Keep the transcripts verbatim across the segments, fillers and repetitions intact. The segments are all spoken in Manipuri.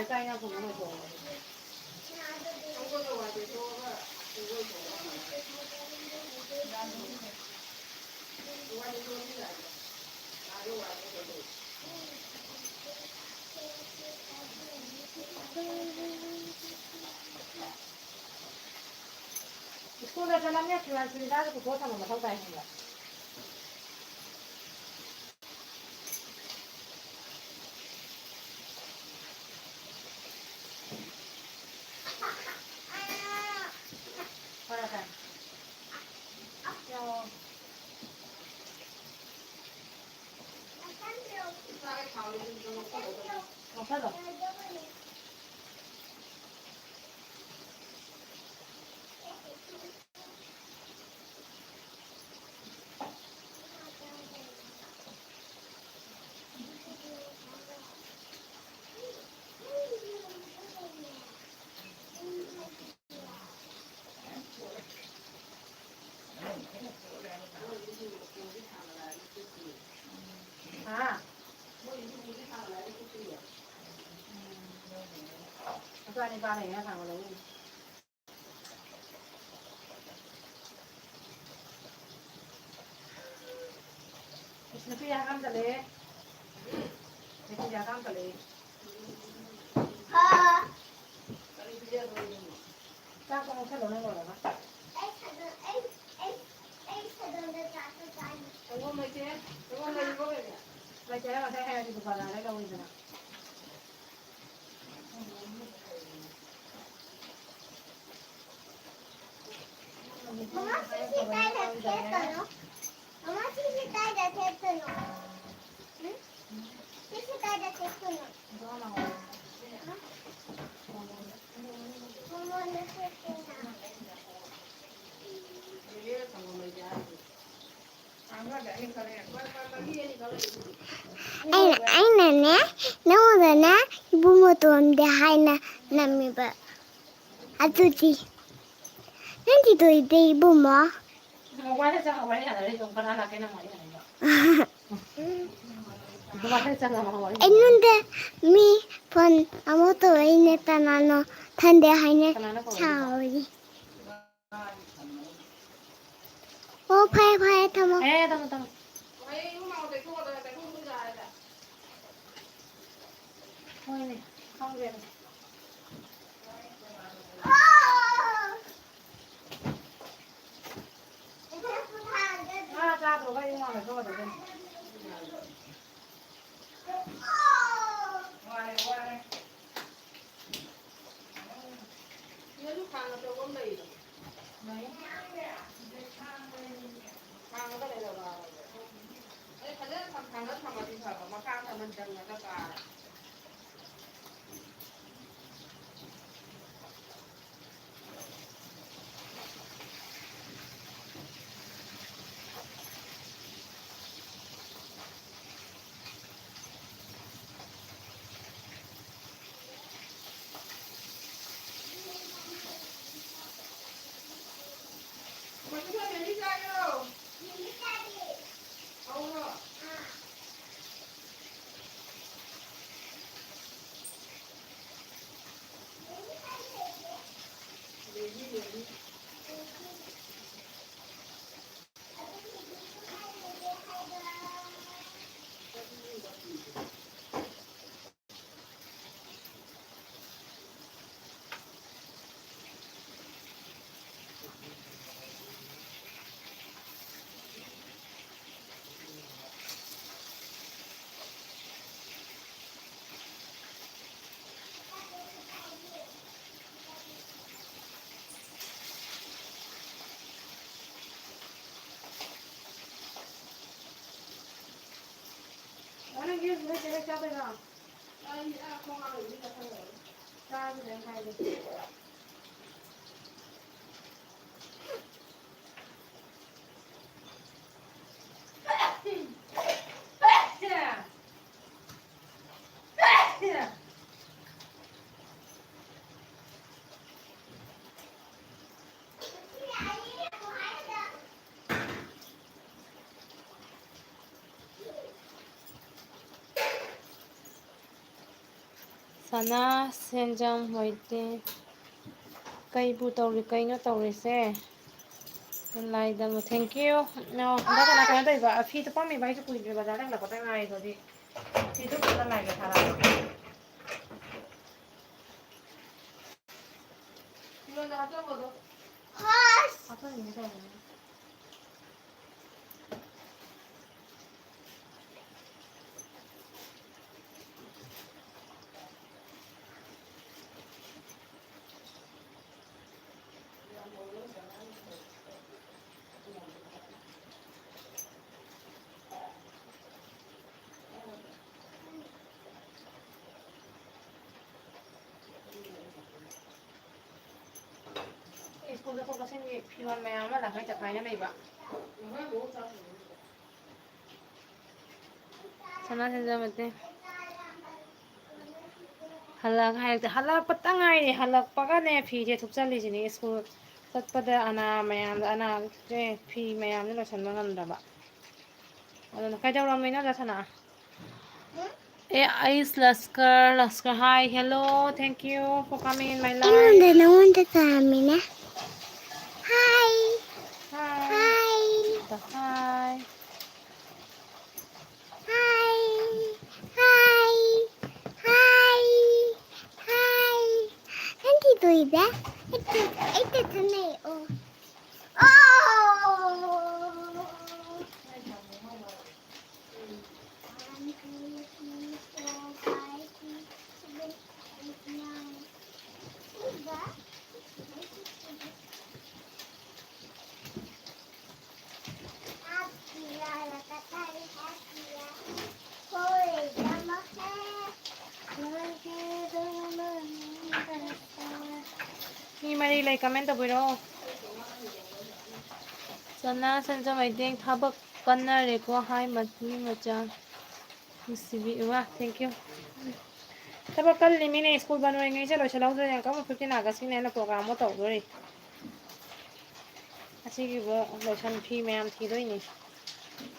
ꯆꯥꯛ ꯏꯟꯖꯥꯡ ꯊꯣꯡꯕ ꯂꯣꯏꯊꯣꯛꯑꯕ꯫ ꯁ꯭ꯀꯨꯜꯗ ꯆꯠꯂꯝꯅꯦ ꯐꯤꯔꯣꯜ ꯆꯨꯔꯤꯗꯥꯔꯗ ꯄꯨꯊꯣꯛꯑ ꯊꯝꯕ ꯃꯊꯧ ꯇꯥꯏ ꯈꯪꯕ꯭ꯔꯥ? ꯐꯔꯦ, ꯐꯔꯦ꯫ ꯂꯧꯁꯜꯂꯣ꯫ ꯍꯥ? ꯃꯆꯥ ꯅꯤꯄꯥꯅ ꯍꯦꯟꯅ ꯊꯥꯡꯒꯠꯂꯛꯏ꯫ ꯏꯁ, ꯅꯨꯄꯤ ꯍꯥꯀꯥꯝ ꯆꯜꯂꯛꯑꯦ꯫ ꯅꯨꯄꯤ ꯍꯥꯀꯥꯝ ꯆꯜꯂꯛꯑꯦ꯫ ꯆꯥꯛꯇꯣ ꯉꯧꯁꯜꯂꯣ ꯅꯪ ꯂꯣꯏꯔꯒ꯫ ꯁꯪꯒꯣꯝ ꯂꯩꯇꯦ꯫ ꯁꯪꯒꯣꯝ ꯂꯩꯔꯤꯕꯣ ꯀꯩꯅꯣ? ꯂꯩꯇꯦ, ꯉꯁꯥꯏ ꯍꯥꯏꯔꯗꯤ ꯗꯨꯀꯥꯟꯗ ꯂꯩꯔꯧꯏꯗꯅ꯫ ꯃꯃꯥ, ꯁꯤꯁꯤ ꯀꯥꯏꯗ ꯊꯦꯠꯇꯣꯏꯅꯣ? ꯃꯃꯥ, ꯁꯤꯁꯤ ꯀꯥꯏꯗ ꯊꯦꯠꯇꯣꯏꯅꯣ? ꯎꯝ? ꯁꯤꯁꯤ ꯀꯥꯏꯗ ꯊꯦꯠꯇꯣꯏꯅꯣ? ꯃꯉꯣꯟꯗ ꯊꯦꯠꯇꯣꯏꯅ꯫ ꯑꯩꯅ, ꯑꯩꯅꯅꯦ, ꯅꯉꯣꯟꯗꯅꯦ, ꯏꯕꯨꯡꯉꯣ ꯇꯣꯟꯗꯦ ꯍꯥꯏꯅ ꯅꯝꯃꯤꯕ꯫ ꯑꯗꯨꯗꯤ ꯅꯪꯗꯤ ꯇꯣꯏꯗꯦ, ꯏꯕꯨꯡꯉꯣ꯫ ꯃꯣꯕꯥꯏꯜꯗ ꯆꯪꯉꯒ ꯋꯥꯔꯤ ꯁꯥꯟꯅꯔꯤꯗꯣ ꯀꯅꯥ ꯂꯥꯛꯀꯦ ꯅꯪ ꯋꯥꯔꯤ ꯁꯥꯟꯅꯩꯗꯣ? ꯑꯗꯨꯃꯥꯏꯅ ꯆꯪꯉꯕ ꯍꯋꯥꯏ꯫ ꯑꯩꯉꯣꯟꯗ ꯃꯤ ꯐꯣꯟ ꯑꯃꯨꯛ ꯇꯧꯔꯛꯏꯅꯦ, ꯀꯅꯥꯅꯣ ꯈꯪꯗꯦ ꯍꯥꯏꯅ ꯀꯅꯥꯅꯣ ꯀꯧꯔꯛꯏꯕ? ꯁꯥꯎꯔꯤ꯫ ꯑꯣ, ꯐꯔꯦ, ꯐꯔꯦ, ꯊꯝꯃꯣ꯫ ꯑꯦ, ꯊꯝꯃꯣ, ꯊꯝꯃꯣ꯫ ꯍꯣꯏꯅꯦ, ꯈꯪꯗꯦꯅꯦ꯫ ꯉꯥ ꯆꯥꯗ꯭ꯔꯣ? ꯏꯃꯥꯅ ꯊꯣꯛꯑꯗꯕꯅꯤ꯫ ꯋꯥꯔꯦ, ꯋꯥꯔꯦ꯫ ꯁꯤꯗꯁꯨ ꯈꯥꯡ ꯑꯆꯧꯕ ꯑꯃ ꯂꯩꯌꯦ꯫ ꯂꯩ꯫ ꯈꯥꯡ ꯑꯃ ꯂꯩꯔꯕ? ꯑꯩ ꯐꯖꯅ ꯊꯝ-, ꯊꯥꯡꯒꯠ ꯊꯝꯃꯗꯤ ꯐꯕ, ꯃꯈꯥ ꯊꯝꯃ ꯆꯪꯉꯒ ꯀꯥꯔꯦ꯫ ꯅꯪ ꯌꯨꯝꯗ ꯀꯩꯗꯧ ꯆꯠꯇꯣꯏꯅꯣ? ꯑꯩ ꯑꯥ ꯈꯣꯡ ꯍꯥꯝꯕꯗꯨꯗ ꯆꯠꯈ꯭ꯔꯒꯦ꯫ ꯆꯥꯔꯁꯤ ꯀꯩꯝ ꯀꯥꯏꯗꯦ꯫ ꯁꯅꯥ ꯁꯦꯟꯖꯝ ꯃꯣꯏꯇꯦ꯫ ꯀꯩꯕꯨ ꯇꯧꯔꯤ, ꯀꯩꯅꯣ ꯇꯧꯔꯤꯁꯦ? ꯂꯥꯏꯗ ꯑꯃꯨꯛ thank you꯫ ꯑꯣ, ꯍꯟꯗꯛ ꯀꯅꯥ ꯀꯩꯅꯣ ꯇꯧꯔꯤꯕ? ꯐꯤ ꯇꯨꯞꯄꯝꯃꯤꯕ ꯍꯥꯏꯁꯦ ꯀꯨꯏꯗ꯭ꯔꯤ, ꯕꯖꯥꯔꯗ ꯍꯜꯂꯛꯄꯗ ꯉꯥꯏꯔꯤ ꯑꯗꯨꯗꯤ꯫ ꯐꯤ ꯇꯨꯞꯄꯗ ꯂꯥꯏꯒ ꯊꯥꯔꯛꯑꯒ꯫ ꯐꯤꯔꯣꯟꯗ ꯍꯥꯞꯆꯟꯕꯗꯣ꯫ ꯍꯥꯞꯆꯟꯒꯦ ꯇꯧꯕꯅꯦ꯫ ꯁ꯭ꯀꯨꯜꯗ ꯊꯣꯛꯄꯁꯤꯡꯒꯤ ꯐꯤꯔꯣꯜ ꯃꯌꯥꯝ ꯑꯃ ꯂꯥꯛꯀꯩ ꯆꯠꯈꯥꯏꯅ ꯂꯩꯕ꯫ ꯁꯅꯥ ꯁꯤꯟꯖꯃꯠꯇꯦ꯫ ꯍꯜꯂꯛ-, ꯍꯜꯂꯛꯄꯇ ꯉꯥꯏꯔꯤ꯫ ꯍꯜꯂꯛꯄꯒꯅꯦ ꯐꯤꯁꯦ ꯊꯨꯞꯆꯜꯂꯤꯁꯤꯅꯦ꯫ ꯁ꯭ꯀꯨꯜ ꯆꯠꯄꯗ ꯑꯅꯥ ꯃꯌꯥꯝꯗ, ꯑꯅꯥ ꯐꯤ ꯃꯌꯥꯝꯗꯣ ꯂꯣꯏꯁꯟꯕ ꯉꯝꯗ꯭ꯔꯕ꯫ ꯑꯗꯨꯅ ꯀꯩꯗꯧꯔꯝꯃꯤꯅꯣ ꯗꯥ ꯁꯅꯥ? ꯑꯦ, ꯑꯩꯁ Lashkar, Lashkar, hi, hello, thank you for coming in my life. ꯑꯩꯉꯣꯟꯗ ꯅꯉꯣꯟꯗ ꯇꯥꯔꯝꯃꯤꯅꯦ꯫ Hi. Hi. Hi. Hi. Hi. Hi. Hi. Hi. ꯅꯪ ꯀꯩꯗꯧꯔꯤꯕ? ꯑꯩ ꯇ-, ꯑꯩ ꯇ-, ꯇꯅꯩ꯫ ꯑꯣ꯫ ꯑꯣ꯫ ꯃꯤ ꯃꯔꯤ ꯂꯩ, comment ꯇꯧꯕꯤꯔꯛꯑꯣ꯫ ꯆꯅꯥ ꯁꯟꯖꯝ ꯃꯩꯇꯦꯡ ꯊꯕꯛ ꯀꯟꯅꯔꯦꯀꯣ꯫ Hi ꯃ-, ꯃꯤ ꯃꯆꯥ꯫ ꯅꯨꯡꯁꯤꯕꯤ, ꯏꯃꯥ, thank you꯫ ꯊꯕꯛ ꯀꯜꯂꯤ ꯃꯤꯅꯦ, ꯁ꯭ꯀꯨꯜ ꯕꯟ ꯑꯣꯏꯔꯤꯉꯩꯁꯦ ꯂꯣꯏꯁꯤꯜꯍꯧꯗ꯭ꯔꯦ꯫ ꯌꯥꯡꯀꯪ ꯐꯤꯐꯇꯤꯟ ꯑꯥꯒꯁꯀꯤꯅꯦ ꯑꯩꯅ program ꯑꯃ ꯇꯧꯗꯣꯔꯤ꯫ ꯑꯁꯤꯒꯤꯕꯨ ꯂꯣꯏꯁꯟ ꯐꯤ ꯃꯌꯥꯝ ꯊꯤꯗꯣꯏꯅꯤ꯫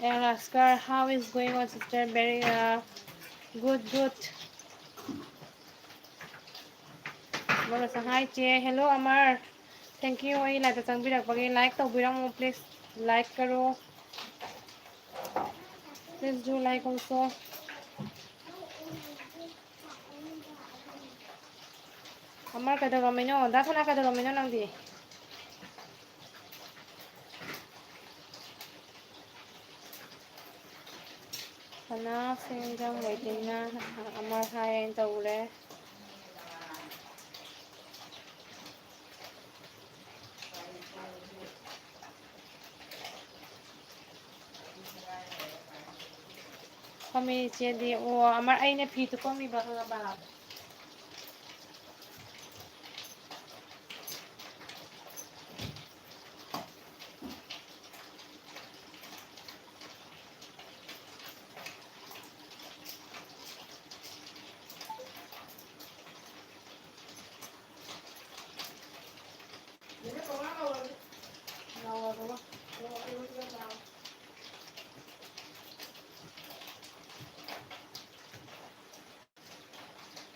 ꯑꯦ, ꯔꯥꯁꯀꯔ, how is going on, sister? Very, uh, good, good. ꯍꯥꯏ ꯆꯦ, hello ꯑꯃꯔ, thank you ꯑꯩ live ꯇ ꯆꯪꯕꯤꯔꯛꯄꯒꯤ꯫ Like ꯇꯧꯕꯤꯔꯝꯃꯣ please, like ꯀꯔꯣ, please do like also꯫ ꯑꯃꯔ ꯀꯩꯗꯧꯔꯝꯃꯤꯅꯣ? ꯗꯥ ꯁꯅꯥ ꯀꯩꯗꯧꯔꯝꯃꯤꯅꯣ ꯅꯪꯗꯤ? ꯁꯅꯥ ꯁꯦꯟꯖꯝ waiting ꯅ ꯑꯃꯔ ꯍꯥꯏ ꯍꯥꯏꯅ ꯇꯧꯔꯦ꯫ ꯐꯝꯃꯤ ꯏꯆꯦꯗꯤ꯫ ꯑꯣ ꯑꯃꯔ, ꯑꯩꯅ ꯐꯤ ꯊꯨꯞꯄꯝꯃꯤꯕ ꯈꯪꯉꯕ?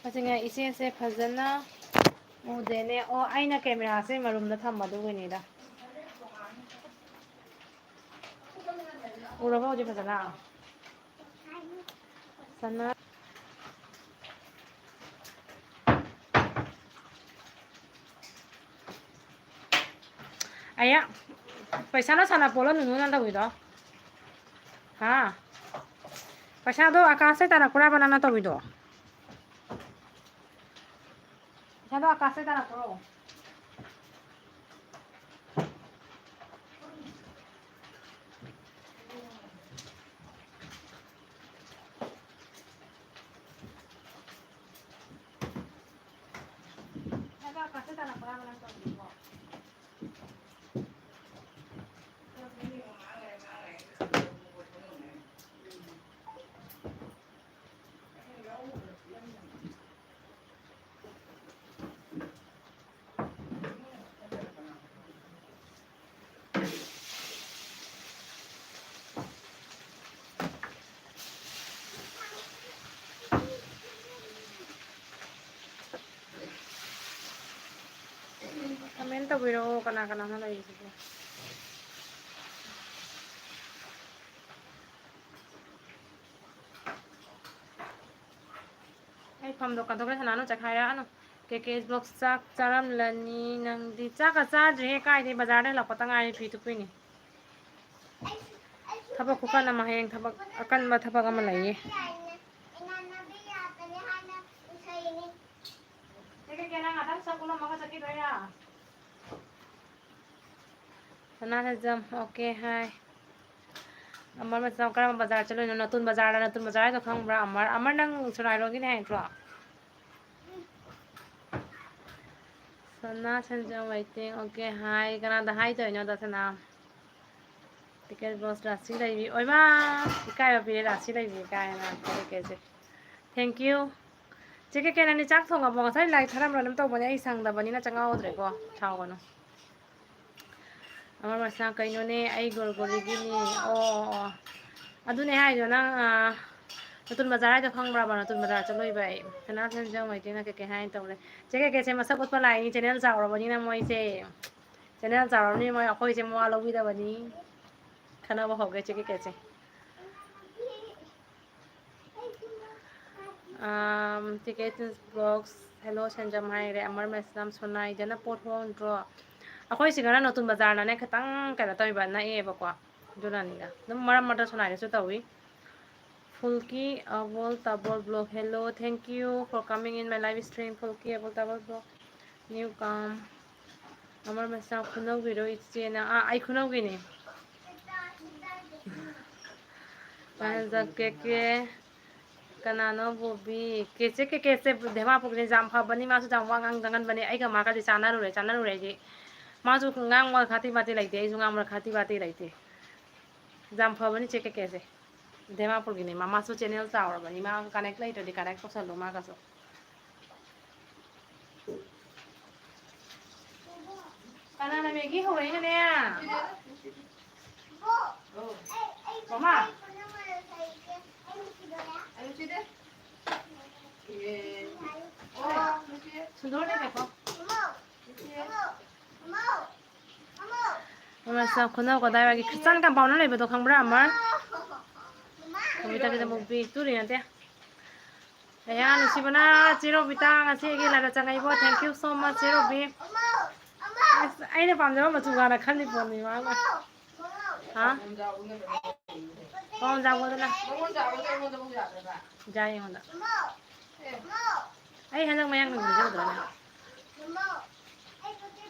ꯃꯁꯤꯅ ꯏꯆꯦꯁꯦ ꯐꯖꯅ ꯎꯗꯦꯅꯦ꯫ ꯑꯣ, ꯑꯩꯅ camera ꯁꯦ ꯃꯔꯨꯝꯗ ꯊꯝꯕ ꯑꯗꯨꯒꯤꯅꯤꯗ꯫ ꯎꯔꯕ ꯍꯧꯖꯤꯛ ꯐꯖꯅ? ꯐꯖꯅ꯫ ꯑꯌꯥ, ꯄꯩꯁꯥꯅ ꯁꯥꯟꯅꯄꯣꯠꯂꯣ ꯅꯨꯅꯨ ꯅꯪ ꯇꯧꯔꯤꯗꯣ? ꯍꯥ? ꯄꯩꯁꯥꯗꯣ ꯑꯀꯥꯁꯇꯩ ꯇꯥꯔꯛꯄ꯭ꯔꯥꯕ ꯅꯪꯅ ꯇꯧꯔꯤꯗꯣ? ꯄꯩꯁꯥꯗꯣ ꯑꯀꯥꯁꯇꯩ ꯇꯥꯔꯛꯄ꯭ꯔꯣ? ꯄꯩꯁꯥꯗꯣ ꯑꯀꯥꯁꯇꯩ ꯇꯥꯔꯛꯄ꯭ꯔꯥꯕ ꯅꯪ ꯇꯧꯔꯤꯗꯨꯕꯣ? ꯇꯧꯕꯤꯔꯛꯑꯣ, ꯀꯅꯥ ꯀꯅꯥꯅꯣ ꯂꯩꯔꯤꯁꯤꯕꯣ? ꯑꯩ ꯐꯝꯗꯣ ꯀꯟꯊꯣꯛꯀꯦ, ꯁꯅꯥꯅꯨ ꯆꯠꯈꯥꯏꯔꯛꯑꯅꯨ꯫ ꯀꯦ ꯀꯦ ꯕ꯭ꯂꯣꯛ ꯆꯥꯛ ꯆꯥꯔꯝꯂꯅꯤ ꯅꯪꯗꯤ꯫ ꯆꯥꯛꯀ ꯆꯥꯗ꯭ꯔꯤꯍꯦ, ꯀꯥꯏꯗꯩ ꯕꯖꯥꯔꯗ ꯍꯜꯂꯛꯄꯇ ꯉꯥꯏꯔꯤ, ꯐꯤ ꯊꯨꯞꯄꯤꯅꯤ꯫ ꯊꯕꯛ ꯈꯨꯀꯟ ꯑꯃ, ꯍꯌꯦꯡ ꯊꯕꯛ ꯑꯀꯟꯕ ꯊꯕꯛ ꯑꯃ ꯂꯩꯌꯦ꯫ ꯆꯦ ꯀꯦ ꯀꯦ, ꯅꯪ ꯉꯥꯛꯇꯪ ꯁꯛ ꯎꯠꯂꯝꯃꯒ ꯆꯠꯈꯤꯗꯣꯏꯔꯥ? ꯁꯅꯥ ꯁꯦꯟꯖꯝ, ꯑꯣꯀꯦ ꯍꯥꯏ꯫ ꯑꯃꯔ ꯃꯆꯥ ꯀꯔꯝꯕ ꯕꯖꯥꯔ ꯆꯠꯂꯨꯏꯅꯣ? ꯅꯇꯨꯟ ꯕꯖꯥꯔꯗ, ꯅꯇꯨꯟ ꯕꯖꯥꯔ ꯍꯥꯏꯗꯣ ꯈꯪꯕ꯭ꯔꯥ? ꯑꯃꯔ, ꯑꯃꯔ ꯅꯪ ꯁꯣꯅꯥꯏꯔꯣꯒꯤꯅꯦ ꯍꯥꯏꯗ꯭ꯔꯣ? ꯁꯅꯥ ꯁꯦꯟꯖꯝ ꯋꯦꯇꯤꯡ, ꯑꯣꯀꯦ ꯍꯥꯏ꯫ ꯀꯅꯥꯗ ꯍꯥꯏꯗꯣꯏꯅꯣ, ꯗꯁꯅꯥ? ꯇꯤꯀꯦꯠ ꯕꯣꯁ ꯔꯥꯁꯤ ꯂꯩꯕꯤ꯫ ꯑꯣꯏꯃꯥ! ꯏꯀꯥꯏꯕ ꯄꯤꯔꯦ, ꯔꯥꯁꯤ ꯂꯩꯕꯤ ꯀꯥꯏꯅ꯫ ꯀꯦ ꯀꯦꯁꯦ꯫ Thank you꯫ ꯆꯦ ꯀꯦ ꯀꯦ, ꯅꯪꯗꯤ ꯆꯥꯛ ꯊꯣꯡꯉꯕꯣ? ꯉꯁꯥꯏ ꯂꯥꯏ ꯊꯥꯔꯝꯕ꯭ꯔꯥ ꯀꯩꯅꯣꯝ ꯇꯧꯕꯅꯦ, ꯑꯩ ꯁꯪꯗꯕꯅꯤꯅ ꯆꯪꯉꯛꯍꯧꯗ꯭ꯔꯦꯀꯣ꯫ ꯁꯥꯎꯒꯅꯨ꯫ ꯑꯃꯔ ꯃꯁꯥ ꯀꯩꯅꯣꯅꯦ, ꯑꯩ ꯒꯣꯔꯒꯣꯔꯤꯒꯤꯅꯤ꯫ ꯑꯣ, ꯑꯣ, ꯑꯣ꯫ ꯑꯗꯨꯅꯦ ꯍꯥꯏꯗꯣ, ꯅꯪ, ꯑꯥ, ꯅꯇꯨꯟ ꯕꯖꯥꯔ ꯍꯥꯏꯗꯣ ꯈꯪꯕ꯭ꯔꯕ? ꯅꯇꯨꯟ ꯕꯖꯥꯔ ꯆꯠꯂꯨꯏꯕ ꯑꯩ꯫ ꯁꯅꯥ ꯁꯦꯟꯖꯝ ꯋꯦꯇꯤꯡꯅ ꯀꯩ ꯀꯩ ꯍꯥꯏꯅ ꯇꯧꯔꯦ꯫ ꯆꯦ ꯀꯦ ꯀꯦꯁꯦ ꯃꯁꯛ ꯎꯠꯄ ꯂꯥꯛꯏꯅꯤ, ꯆꯦꯅꯦꯜ ꯆꯥꯎꯔꯕꯅꯤꯅ ꯃꯣꯏꯁꯦ꯫ ꯆꯦꯅꯦꯜ ꯆꯥꯎꯔꯕꯅꯤꯅ ꯃꯣꯏ, ꯑꯩꯈꯣꯏꯁꯦ ꯃꯋꯥ ꯂꯧꯕꯤꯗꯕꯅꯤ꯫ ꯈꯠꯅꯕ ꯍꯧꯒꯦ ꯆꯦ ꯀꯦ ꯀꯦꯁꯦ꯫ ꯑꯝ, ꯇꯤꯀꯦꯠ ꯕ꯭ꯂꯣꯛꯁ, ꯍꯦꯜꯂꯣ ꯁꯦꯟꯖꯝ ꯍꯥꯏꯔꯦ꯫ ꯑꯃꯔ ꯃꯦꯁꯅꯥꯝ ꯁꯣꯅꯥꯏꯗꯅ ꯄꯣꯠ ꯍꯣꯡꯗ꯭ꯔꯣ? ꯑꯩꯈꯣꯏ ꯁꯤ ꯈꯔ ꯅꯇꯨꯟ ꯕꯖꯥꯔꯅꯅꯦ ꯈꯤꯇꯪ ꯀꯩꯅꯣ ꯇꯧꯋꯤꯕ, ꯅꯛꯑꯦꯕꯀꯣ꯫ ꯑꯗꯨꯅꯅꯤꯗ꯫ ꯑꯗꯨꯝ ꯃꯔꯛ ꯃꯔꯛꯇ ꯁꯣꯅꯥꯏꯗꯁꯨ ꯇꯧꯏ꯫ ꯐꯨꯜꯀꯤ ꯑꯕꯣꯜ ꯇꯥꯕꯣꯜ blog, hello, thank you for coming in my live stream, ꯐꯨꯜꯀꯤ ꯑꯕꯣꯜ ꯇꯥꯕꯣꯜ ꯕ꯭ꯂꯣꯛ꯫ New come꯫ ꯑꯃꯔ ꯃꯆꯥ ꯈꯨꯅꯧꯒꯤꯔꯣ ꯏꯆꯦꯅ? ꯑꯥ, ꯑꯩ ꯈꯨꯅꯧꯒꯤꯅꯦ꯫ ꯀꯦ ꯀꯦ꯫ ꯀꯅꯥꯅꯣ ꯕꯣꯕꯤ? ꯀꯦꯆꯦ, ꯀꯦ ꯀꯦꯁꯦ ꯙꯦꯃꯥꯄꯨꯔꯒꯤꯅꯦ, ꯌꯥꯝ ꯐꯕꯅꯤ, ꯃꯥꯁꯨ ꯌꯥꯝ ꯋꯥ ꯉꯥꯡ ꯉꯥꯡꯒꯟꯕꯅꯦ꯫ ꯑꯩꯒ ꯃꯥꯒꯗꯤ ꯆꯥꯟꯅꯔꯨꯔꯦ, ꯆꯥꯟꯅꯔꯨꯔꯦ ꯍꯥꯏꯗꯤ ꯃꯥꯁꯨ ꯉꯥꯡꯕ ꯈꯥꯇꯤ ꯕꯥꯇꯤ ꯂꯩꯇꯦ, ꯑꯩꯁꯨ ꯉꯥꯡꯕ ꯈꯥꯇꯤ ꯕꯥꯇꯤ ꯂꯩꯇꯦ꯫ ꯌꯥꯝ ꯐꯕꯅꯤ ꯆꯦ ꯀꯦ ꯀꯦꯁꯦ꯫ ꯙꯦꯃꯥꯄꯨꯔꯒꯤꯅꯦ, ꯃꯃꯥꯁꯨ ꯆꯦꯅꯦꯜ ꯆꯥꯎꯔꯕꯅꯤ, ꯃꯥ ꯀꯅꯦꯛ ꯂꯩꯇ꯭ꯔꯗꯤ ꯀꯅꯦꯛ ꯇꯧꯁꯜꯂꯨ ꯃꯥꯒꯁꯨ꯫ ꯀꯅꯥꯅ ꯃꯦꯒꯤ ꯍꯧꯔꯛꯏꯅꯣꯅꯦ? ꯃꯃꯥ? ꯁꯨꯟꯗꯔ ꯂꯩꯔꯦꯀꯣ? ꯈꯨꯅꯧ ꯀꯗꯥꯏꯋꯥꯏꯒꯤ ꯈ꯭ꯔꯤꯁꯇꯥꯟ ꯀꯝꯄꯥꯎꯟꯗ ꯂꯩꯕꯗꯣ ꯈꯪꯕ꯭ꯔꯥ, ꯑꯃꯔ? ꯀꯝꯄ꯭ꯌꯨꯇꯔꯒꯤꯗ ꯃꯨꯛꯄꯤ ꯇꯨꯔꯤ ꯅꯠꯇꯦ꯫ ꯑꯌꯥ, ꯅꯨꯡꯁꯤꯕꯅ ꯆꯦ ꯔꯣꯕꯤꯇꯥ ꯉꯁꯤ ꯑꯩꯒꯤ ꯂꯥꯏꯕꯛ ꯆꯪꯉꯛꯏꯕꯣ꯫ Thank you so much, ꯆꯦ ꯔꯣꯕꯤ꯫ ꯑꯁ, ꯑꯩꯅ ꯄꯥꯝꯖꯕ ꯃꯆꯨ ꯉꯥꯅ ꯈꯜꯂꯤ ꯄꯣꯠꯅꯤ ꯃꯥꯅ꯫ ꯍꯥ? ꯃꯉꯣꯟ ꯆꯥꯕꯗꯨꯅ꯫ ꯌꯥꯏ ꯑꯩꯉꯣꯟꯗ꯫ ꯑꯩ ꯍꯟꯗꯛ ꯃꯌꯥꯡ ꯀꯪꯕꯤꯖꯧꯗ꯭ꯔꯥꯅꯦ?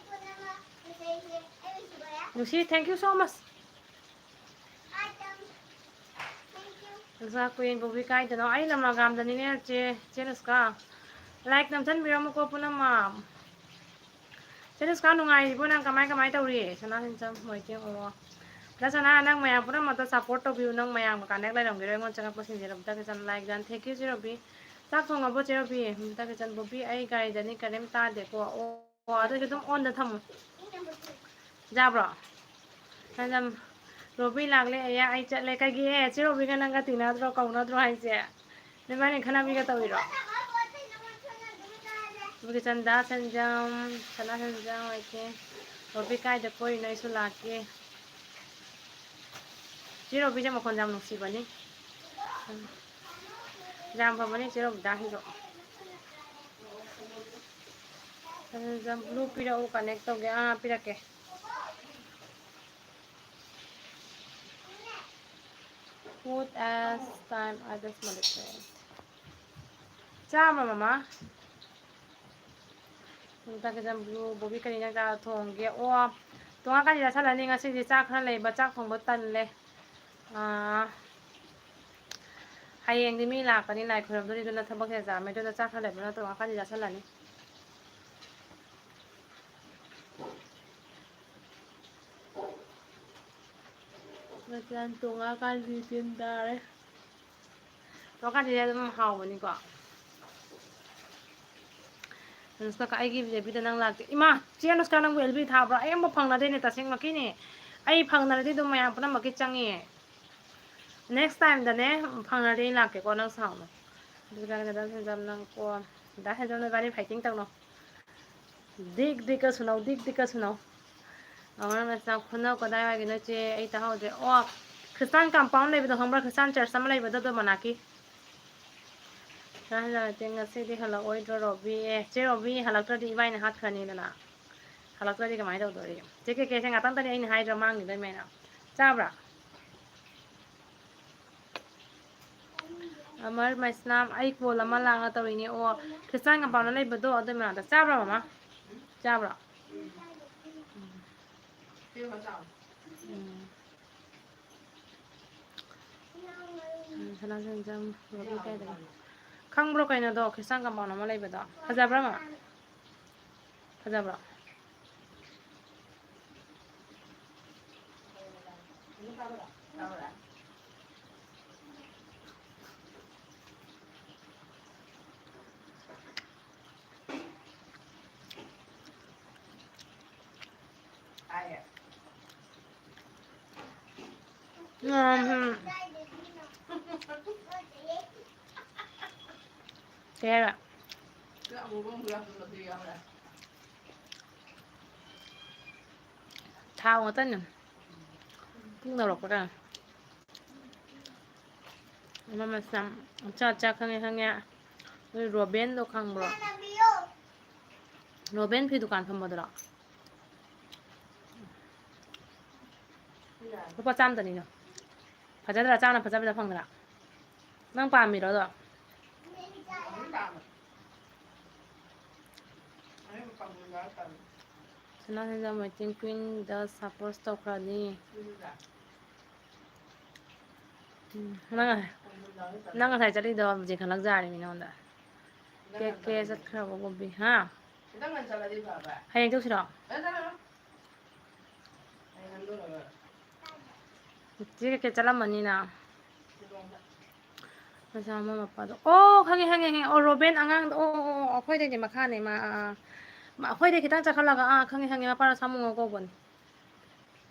ꯅꯨꯡꯁꯤ, thank you so much꯫ ꯑꯣꯖꯥ ꯀꯨꯏꯟ ꯕꯣꯕꯤ ꯀꯥꯏꯗꯅꯣ? ꯑꯩ ꯂꯝꯂꯥꯒꯥꯝꯗꯅꯤꯅꯦ, ꯆꯦ, ꯆꯦ ꯅꯨꯁꯀꯥ꯫ Like ꯅꯝꯁꯟꯕꯤꯔꯝꯃꯨꯀꯣ ꯄꯨꯝꯅꯃꯛ꯫ ꯆꯦ ꯅꯨꯁꯀꯥ, ꯅꯨꯡꯉꯥꯏꯔꯤꯕꯣ ꯅꯪ? ꯀꯃꯥꯏ, ꯀꯃꯥꯏ ꯇꯧꯔꯤ? ꯁꯅꯥ ꯁꯦꯟꯖꯝ ꯃꯣꯏꯇꯦꯝ ꯑꯣ꯫ ꯗꯥ ꯁꯅꯥ, ꯅꯪ ꯃꯌꯥꯝ ꯄꯨꯝꯅꯃꯛꯇ support ꯇꯧꯕꯤꯌꯨ꯫ ꯅꯪ ꯃꯌꯥꯝꯒ connect ꯂꯩꯔꯝꯒꯦꯔꯣ? ꯑꯩꯉꯣꯟꯗ ꯆꯪꯉꯛꯄꯁꯤꯡꯁꯦ ꯑꯝꯇ ꯐꯖꯅ like done꯫ Thank you, ꯆꯦ ꯔꯣꯕꯤ꯫ ꯆꯥꯛ ꯊꯣꯡꯉꯕꯣ, ꯆꯦ ꯔꯣꯕꯤ? ꯑꯝꯇ ꯐꯖꯅ, ꯕꯣꯕꯤ, ꯑꯩ ꯒꯥꯔꯤꯗꯅꯤ, ꯀꯔꯤꯝ ꯇꯥꯗꯦꯀꯣ꯫ ꯑꯣ, ꯑꯣ, ꯑꯗꯨꯗꯤ ꯑꯗꯨꯝ on ꯗ ꯊꯝꯃꯨ꯫ ꯌꯥꯕ꯭ꯔꯣ? ꯁꯅꯥ ꯁꯦꯟꯖꯝ, ꯔꯣꯕꯤ ꯂꯥꯛꯂꯦ, ꯑꯌꯥ, ꯑꯩ ꯆꯠꯂꯦ꯫ ꯀꯩꯒꯤ, ꯑꯦ, ꯆꯦ ꯔꯣꯕꯤꯒ ꯅꯪꯒ ꯇꯤꯟꯅꯗ꯭ꯔꯣ, ꯀꯧꯅꯗ꯭ꯔꯣ ꯍꯥꯏꯁꯦ? ꯅꯕꯥꯅꯤ ꯈꯠꯅꯕꯤꯒ ꯇꯧꯔꯤꯔꯣ? ꯕꯤꯀꯤꯆꯟꯗ ꯁꯦꯟꯖꯝ, ꯁꯅꯥ ꯁꯦꯟꯖꯝ, ꯑꯣꯀꯦ꯫ ꯔꯣꯕꯤ ꯀꯥꯏꯗ ꯀꯣꯏꯔꯤꯅꯣ? ꯑꯩꯁꯨ ꯂꯥꯛꯀꯦ꯫ ꯆꯦ ꯔꯣꯕꯤꯁꯦ ꯃꯈꯣꯟꯁꯦ ꯌꯥꯝ ꯅꯨꯡꯁꯤꯕꯅꯤ꯫ ꯎꯝ꯫ ꯌꯥꯝ ꯐꯕꯅꯤ ꯆꯦ ꯔꯣꯕꯤꯇꯥꯁꯤꯁꯨ꯫ ꯁꯅꯥ ꯁꯦꯟꯖꯝ, blue ꯄꯤꯔꯛꯎ, connect ꯇꯧꯒꯦ꯫ ꯑꯥ, ꯄꯤꯔꯛꯀꯦ꯫ Food as time others meditate. ꯆꯥꯔꯕ, ꯃꯃꯥ? ꯆꯥꯛ ꯈꯤꯇꯪ ꯄꯤꯌꯨ꯫ ꯕꯣꯕꯤ, ꯀꯔꯤ ꯏꯟꯖꯥꯡ ꯆꯥ-, ꯊꯣꯡꯒꯦ? ꯑꯣ, ꯇꯣꯉꯥꯟ ꯀꯥꯏꯗ ꯆꯥꯁꯜꯂꯅꯤ ꯉꯁꯤꯗꯤ꯫ ꯆꯥꯛ ꯈꯔ ꯂꯩꯕ, ꯆꯥꯛ ꯊꯣꯡꯕ ꯇꯜꯂꯦ꯫ ꯑꯥ, ꯍꯌꯦꯡꯗꯤ ꯃꯤ ꯂꯥꯛꯀꯅꯤ, ꯂꯥꯏ ꯈꯣꯏꯔꯝꯗꯣꯏꯅꯤ, ꯑꯗꯨꯅ ꯊꯕꯛꯁꯦ ꯌꯥꯝꯃꯦ, ꯑꯗꯨꯅ ꯆꯥꯛ ꯈꯔ ꯂꯩꯕꯅ ꯇꯣꯉꯥꯟ ꯀꯥꯏꯗ ꯆꯥꯁꯜꯂꯅꯤ꯫ ꯃꯆꯥꯟ ꯇꯣꯡꯉꯛꯑꯀꯥꯟꯗꯗꯤ ꯇꯤꯟ ꯇꯥꯔꯦ꯫ ꯇꯣꯡꯉꯛꯑꯀꯥꯟꯗꯗꯤ ꯑꯗꯨꯝ ꯍꯥꯎꯕꯅꯤꯀꯣ꯫ ꯑꯅꯨꯁꯀꯥ, ꯑꯩꯒꯤ ꯑꯦꯜ ꯕꯤꯗ ꯅꯪ ꯂꯥꯛꯇꯦ꯫ ꯏꯃꯥ, ꯆꯦ ꯑꯅꯨꯁꯀꯥ, ꯅꯪꯕꯨ ꯑꯦꯜ ꯕꯤ ꯊꯥꯕ꯭ꯔꯣ? ꯑꯩ ꯑꯃꯨꯛ ꯐꯪꯅꯗꯦꯅꯦ, ꯇꯁꯦꯡꯃꯛꯀꯤꯅꯦ꯫ ꯑꯩ ꯐꯪꯅꯔꯗꯤ ꯑꯗꯨꯝ ꯃꯌꯥꯝ ꯄꯨꯝꯅꯃꯛꯀꯤ ꯆꯪꯉꯦ꯫ Next time ꯗꯅꯦ, ꯐꯪꯅꯔꯗꯤ ꯑꯩ ꯂꯥꯛꯀꯦꯀꯣ, ꯅꯪ ꯁꯥꯎꯅꯨ꯫ ꯑꯗꯨꯒ ꯗꯥ ꯁꯦꯟꯖꯝ, ꯅꯪ ꯀꯣ, ꯗꯥ ꯁꯦꯟꯖꯝ, ꯅꯕꯥꯅꯤ fighting ꯇꯧꯅꯧ꯫ ꯗꯤꯛ ꯗꯤꯛꯀ ꯁꯨꯅꯧ, ꯗꯤꯛ ꯗꯤꯛꯀ ꯁꯨꯅꯧ꯫ ꯑꯃꯔ ꯃꯆꯥ ꯈꯨꯅꯧ ꯀꯗꯥꯏꯋꯥꯏꯒꯤꯅꯣ ꯆꯦ? ꯑꯩ ꯇꯥꯍꯧꯗ꯭ꯔꯦ꯫ ꯑꯣ, ꯈ꯭ꯔꯤꯁꯇꯥꯟ compound ꯂꯩꯕꯗꯣ ꯈꯪꯕ꯭ꯔꯥ? ꯈ꯭ꯔꯤꯁꯇꯥꯟ church ꯑꯃ ꯂꯩꯕꯗꯣ, ꯑꯗꯣ ꯃꯅꯥꯛꯀꯤ꯫ ꯆꯦ ꯉꯁꯤꯗꯤ ꯍꯜꯂꯛꯑꯣꯏꯗ꯭ꯔꯣ ꯔꯣꯕꯤ? ꯑꯦ, ꯆꯦ ꯔꯣꯕꯤ ꯍꯜꯂꯛꯇ꯭ꯔꯗꯤ ꯏꯕꯥꯏꯅ ꯍꯥꯠꯈ꯭ꯔꯅꯤꯗꯅ꯫ ꯍꯜꯂꯛꯇ꯭ꯔꯗꯤ ꯀꯃꯥꯏꯅ ꯇꯧꯗꯣꯔꯤ? ꯆꯦ ꯀꯦ ꯀꯦꯁꯦ ꯉꯥꯛꯇꯪꯇꯅꯤ ꯑꯩꯅ ꯍꯥꯏꯗ꯭ꯔꯣ ꯃꯥꯡꯈꯤꯗꯣꯏ ꯃꯌꯥꯝ꯫ ꯆꯥꯕ꯭ꯔꯥ? ꯑꯃꯔ ꯃꯩꯁꯅꯥꯝ, ꯑꯩ call ꯑꯃ ꯂꯥꯛꯑ ꯇꯧꯔꯤꯅꯦ꯫ ꯑꯣ, ꯈ꯭ꯔꯤꯁꯇꯥꯟ compound ꯂꯩꯕꯗꯣ ꯑꯗꯨꯏ ꯃꯅꯥꯛꯇ꯫ ꯆꯥꯕ꯭ꯔꯣ ꯃꯃꯥ? ꯆꯥꯕ꯭ꯔꯣ? ꯎꯝ꯫ ꯎꯝ, ꯁꯅꯥ ꯁꯦꯟꯖꯝ, ꯔꯣꯕꯤ ꯀꯥꯏꯗꯅꯣ? ꯈꯪꯕ꯭ꯔꯣ ꯀꯩꯅꯣꯗꯣ, ꯈ꯭ꯔꯤꯁꯇꯥꯟ compound ꯑꯃ ꯂꯩꯕꯗꯣ? ꯐꯖꯕ꯭ꯔꯥ ꯃꯃꯥ? ꯐꯖꯕ꯭ꯔꯣ? ꯎꯝ, ꯎꯝ꯫ ꯀꯩ ꯍꯥꯏꯕ? ꯊꯥꯎ ꯉꯥꯛꯇꯅꯦ꯫ ꯄꯨꯛ ꯅꯧꯔꯛꯄ꯭ꯔꯥ? ꯑꯃ ꯃꯆꯥ, ꯑꯆꯥ, ꯑꯆꯥ, ꯈꯪꯉꯦ, ꯈꯪꯉꯦ꯫ ꯅꯣꯏ ꯔꯣꯕꯦꯟꯗꯣ ꯈꯪꯕ꯭ꯔꯣ? ꯔꯣꯕꯦꯟ ꯐꯤ ꯗꯨꯀꯥꯟ ꯐꯝꯕꯗꯨꯔꯣ? ꯂꯨꯄꯥ ꯆꯥꯝꯗꯅꯤꯅ꯫ ꯐꯖꯗ꯭ꯔꯥ? ꯆꯥꯝꯅ ꯐꯖ ꯐꯖ ꯐꯪꯗ꯭ꯔꯥ? ꯅꯪ ꯄꯥꯝꯃꯤꯔꯣ ꯑꯗꯣ? ꯁꯅꯥ ꯁꯦꯟꯖꯥ ꯃꯩꯇꯤꯡ ꯀ꯭ꯋꯤꯟꯗ ꯁꯄꯣꯁ ꯇꯧꯈ꯭ꯔꯅꯤ꯫ ꯎꯝ, ꯅꯪ, ꯅꯪ ꯉꯁꯥꯏ ꯆꯠꯂꯤꯗꯣ ꯍꯧꯖꯤꯛ ꯈꯜꯂꯛ ꯖꯥꯔꯤꯃꯤ ꯅꯉꯣꯟꯗ꯫ ꯀꯦ ꯀꯦ ꯆꯠꯈ꯭ꯔꯕ ꯕꯣꯕꯤ, ꯍꯥ? ꯍꯌꯦꯡ ꯆꯧꯁꯤꯔꯣ? ꯆꯦ ꯀꯦ ꯀꯦ ꯆꯠꯂꯝꯃꯅꯤꯅ꯫ ꯃꯆꯥ ꯑꯃ ꯃꯄꯥꯗꯣ꯫ ꯑꯣ, ꯈꯪꯉꯦ, ꯈꯪꯉꯦ, ꯈꯪꯉꯦ꯫ ꯑꯣ, ꯔꯣꯕꯦꯟ ꯑꯉꯥꯡꯗꯣ꯫ ꯑꯣ, ꯑꯣ, ꯑꯣ, ꯑꯩꯈꯣꯏꯗꯩꯗꯤ ꯃꯈꯥꯅꯦ ꯃꯥ꯫ ꯑꯥ, ꯑꯥ꯫ ꯃ-, ꯑꯩꯈꯣꯏꯗꯩ ꯈꯤꯇꯪ ꯆꯠꯈꯠꯂꯒ, ꯑꯥ, ꯈꯪꯉꯦ, ꯈꯪꯉꯦ, ꯃꯄꯥꯗꯣ ꯁꯥꯃꯨꯉꯣ ꯀꯧꯕꯅꯤ꯫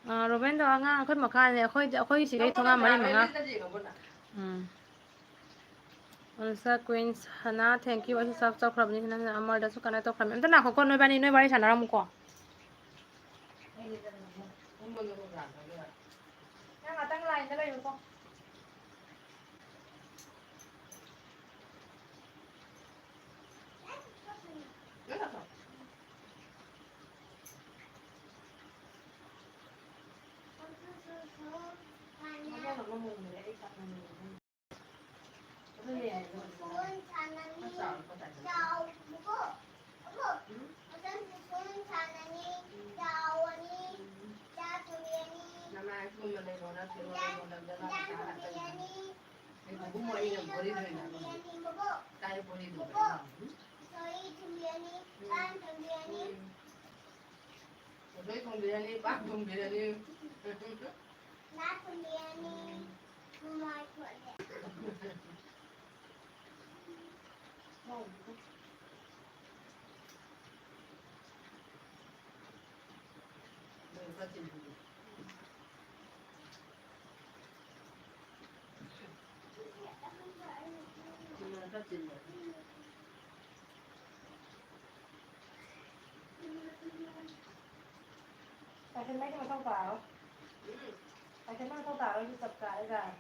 ꯑꯥ, ꯔꯣꯕꯦꯟꯗꯣ ꯑꯉꯥꯡ ꯑꯩꯈꯣꯏ ꯃꯈꯥꯅꯦ꯫ ꯑꯩꯈꯣꯏ, ꯑꯩꯈꯣꯏ ꯁꯤꯗꯩ ꯊꯣꯡꯒꯥꯟ ꯃꯔꯤ ꯃꯉꯥ꯫ ꯎꯝ꯫ ꯑꯣꯟꯁꯥ ꯀ꯭ꯋꯤꯟꯁ ꯍꯅꯥ, thank you꯫ ꯑꯩꯁꯨ ꯆꯥꯛ ꯆꯥꯈ꯭ꯔꯕꯅꯤ꯫ ꯍꯅꯥ, ꯑꯃꯔꯗꯁꯨ connect ꯇꯧꯈ꯭ꯔꯕꯅꯤ꯫ ꯑꯝꯇ ꯉꯥꯏꯈꯣꯀꯣ, ꯅꯣꯏꯕꯥꯅꯤ, ꯅꯣꯏ ꯋꯥꯔꯤ ꯁꯥꯟꯅꯔꯝꯃꯨꯀꯣ꯫ ꯅꯪ ꯉꯥꯛꯇꯪ ꯂꯥꯏꯟꯗ ꯂꯩꯌꯨꯀꯣ꯫ ꯎꯁꯣꯏ ꯊꯣꯡꯕꯤꯔꯅꯤ, ꯄꯥꯟ ꯊꯣꯡꯕꯤꯔꯅꯤ꯫ ꯉꯥ ꯊꯣꯡꯕꯤꯔꯅꯤ꯫ ꯃꯃꯥꯏ ꯀꯣꯠꯂꯦ꯫ ꯄꯥꯏꯁꯟꯕꯩꯗꯤ ꯃꯊꯧ ꯇꯥꯔꯣꯏ꯫ ꯄꯥꯏꯁꯟꯕꯩ ꯃꯊꯧ ꯇꯥꯔꯣꯏ, ꯑꯗꯨ ꯆꯞ ꯆꯥꯔꯦ ꯌꯥꯔꯦ꯫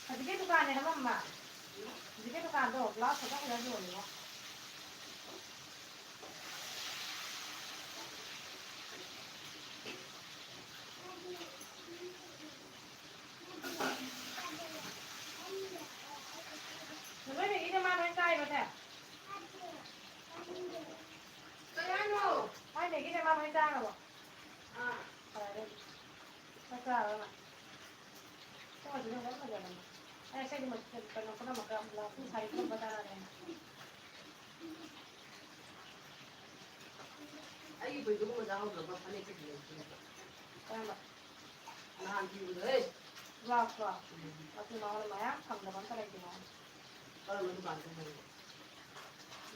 ꯍꯧꯖꯤꯛꯀꯤ ꯗꯨꯀꯥꯟꯅꯦ ꯍꯥꯏꯕ, ꯑꯃ? ꯍꯧꯖꯤꯛꯀꯤ ꯗꯨꯀꯥꯟꯗꯣ ꯕ꯭ꯂꯥꯎꯁ ꯐꯖ ꯐꯖ ꯌꯣꯜꯂꯤꯉꯣ꯫ ꯅꯣꯏ ꯃꯦꯒꯤꯁꯦ ꯃꯥ ꯂꯣꯏ ꯆꯥꯏꯔꯣ ꯁꯦ? ꯀꯩ ꯍꯥꯏꯅꯣ? ꯃꯥꯏ ꯃꯦꯒꯤꯁꯦ ꯃꯥ ꯂꯣꯏ ꯆꯥꯈ꯭ꯔꯕꯣ? ꯑꯥ꯫ ꯑꯗꯨꯅ ꯂꯣꯏ ꯐꯖꯕꯅꯦ꯫ ꯑꯩ ꯉꯁꯥꯏꯗꯤ ꯃꯆꯨ ꯀꯩꯅꯣ ꯄꯨꯝꯅꯃꯛꯀ ꯕ꯭ꯂꯥꯎꯁ ꯁꯥꯔꯤ ꯄꯨꯝꯅꯃꯛꯀ ꯆꯥꯟꯅꯔꯦ꯫ ꯑꯩꯒꯤ ꯐꯨꯔꯤꯠꯇꯨꯕꯨ ꯃꯣꯖꯥ ꯍꯧꯗ꯭ꯔꯕ ꯐꯅꯦꯛ ꯐꯤꯗꯤ ꯂꯩꯇꯦ꯫ ꯀꯔꯝꯕ? ꯅꯍꯥꯟ ꯐꯤꯕꯗꯣ, ꯍꯦ꯫ ꯕ꯭ꯂꯥꯎꯁꯇꯣ? ꯎꯝ꯫ ꯃꯆꯨ ꯃꯉꯣꯟꯗ ꯃꯌꯥꯝ ꯐꯪꯗꯕ ꯑꯝꯇ ꯂꯩꯇꯦ ꯃꯉꯣꯟꯗ꯫ ꯀꯔꯝꯕ ꯗꯨꯀꯥꯟꯗ ꯐꯪꯉꯤꯕ?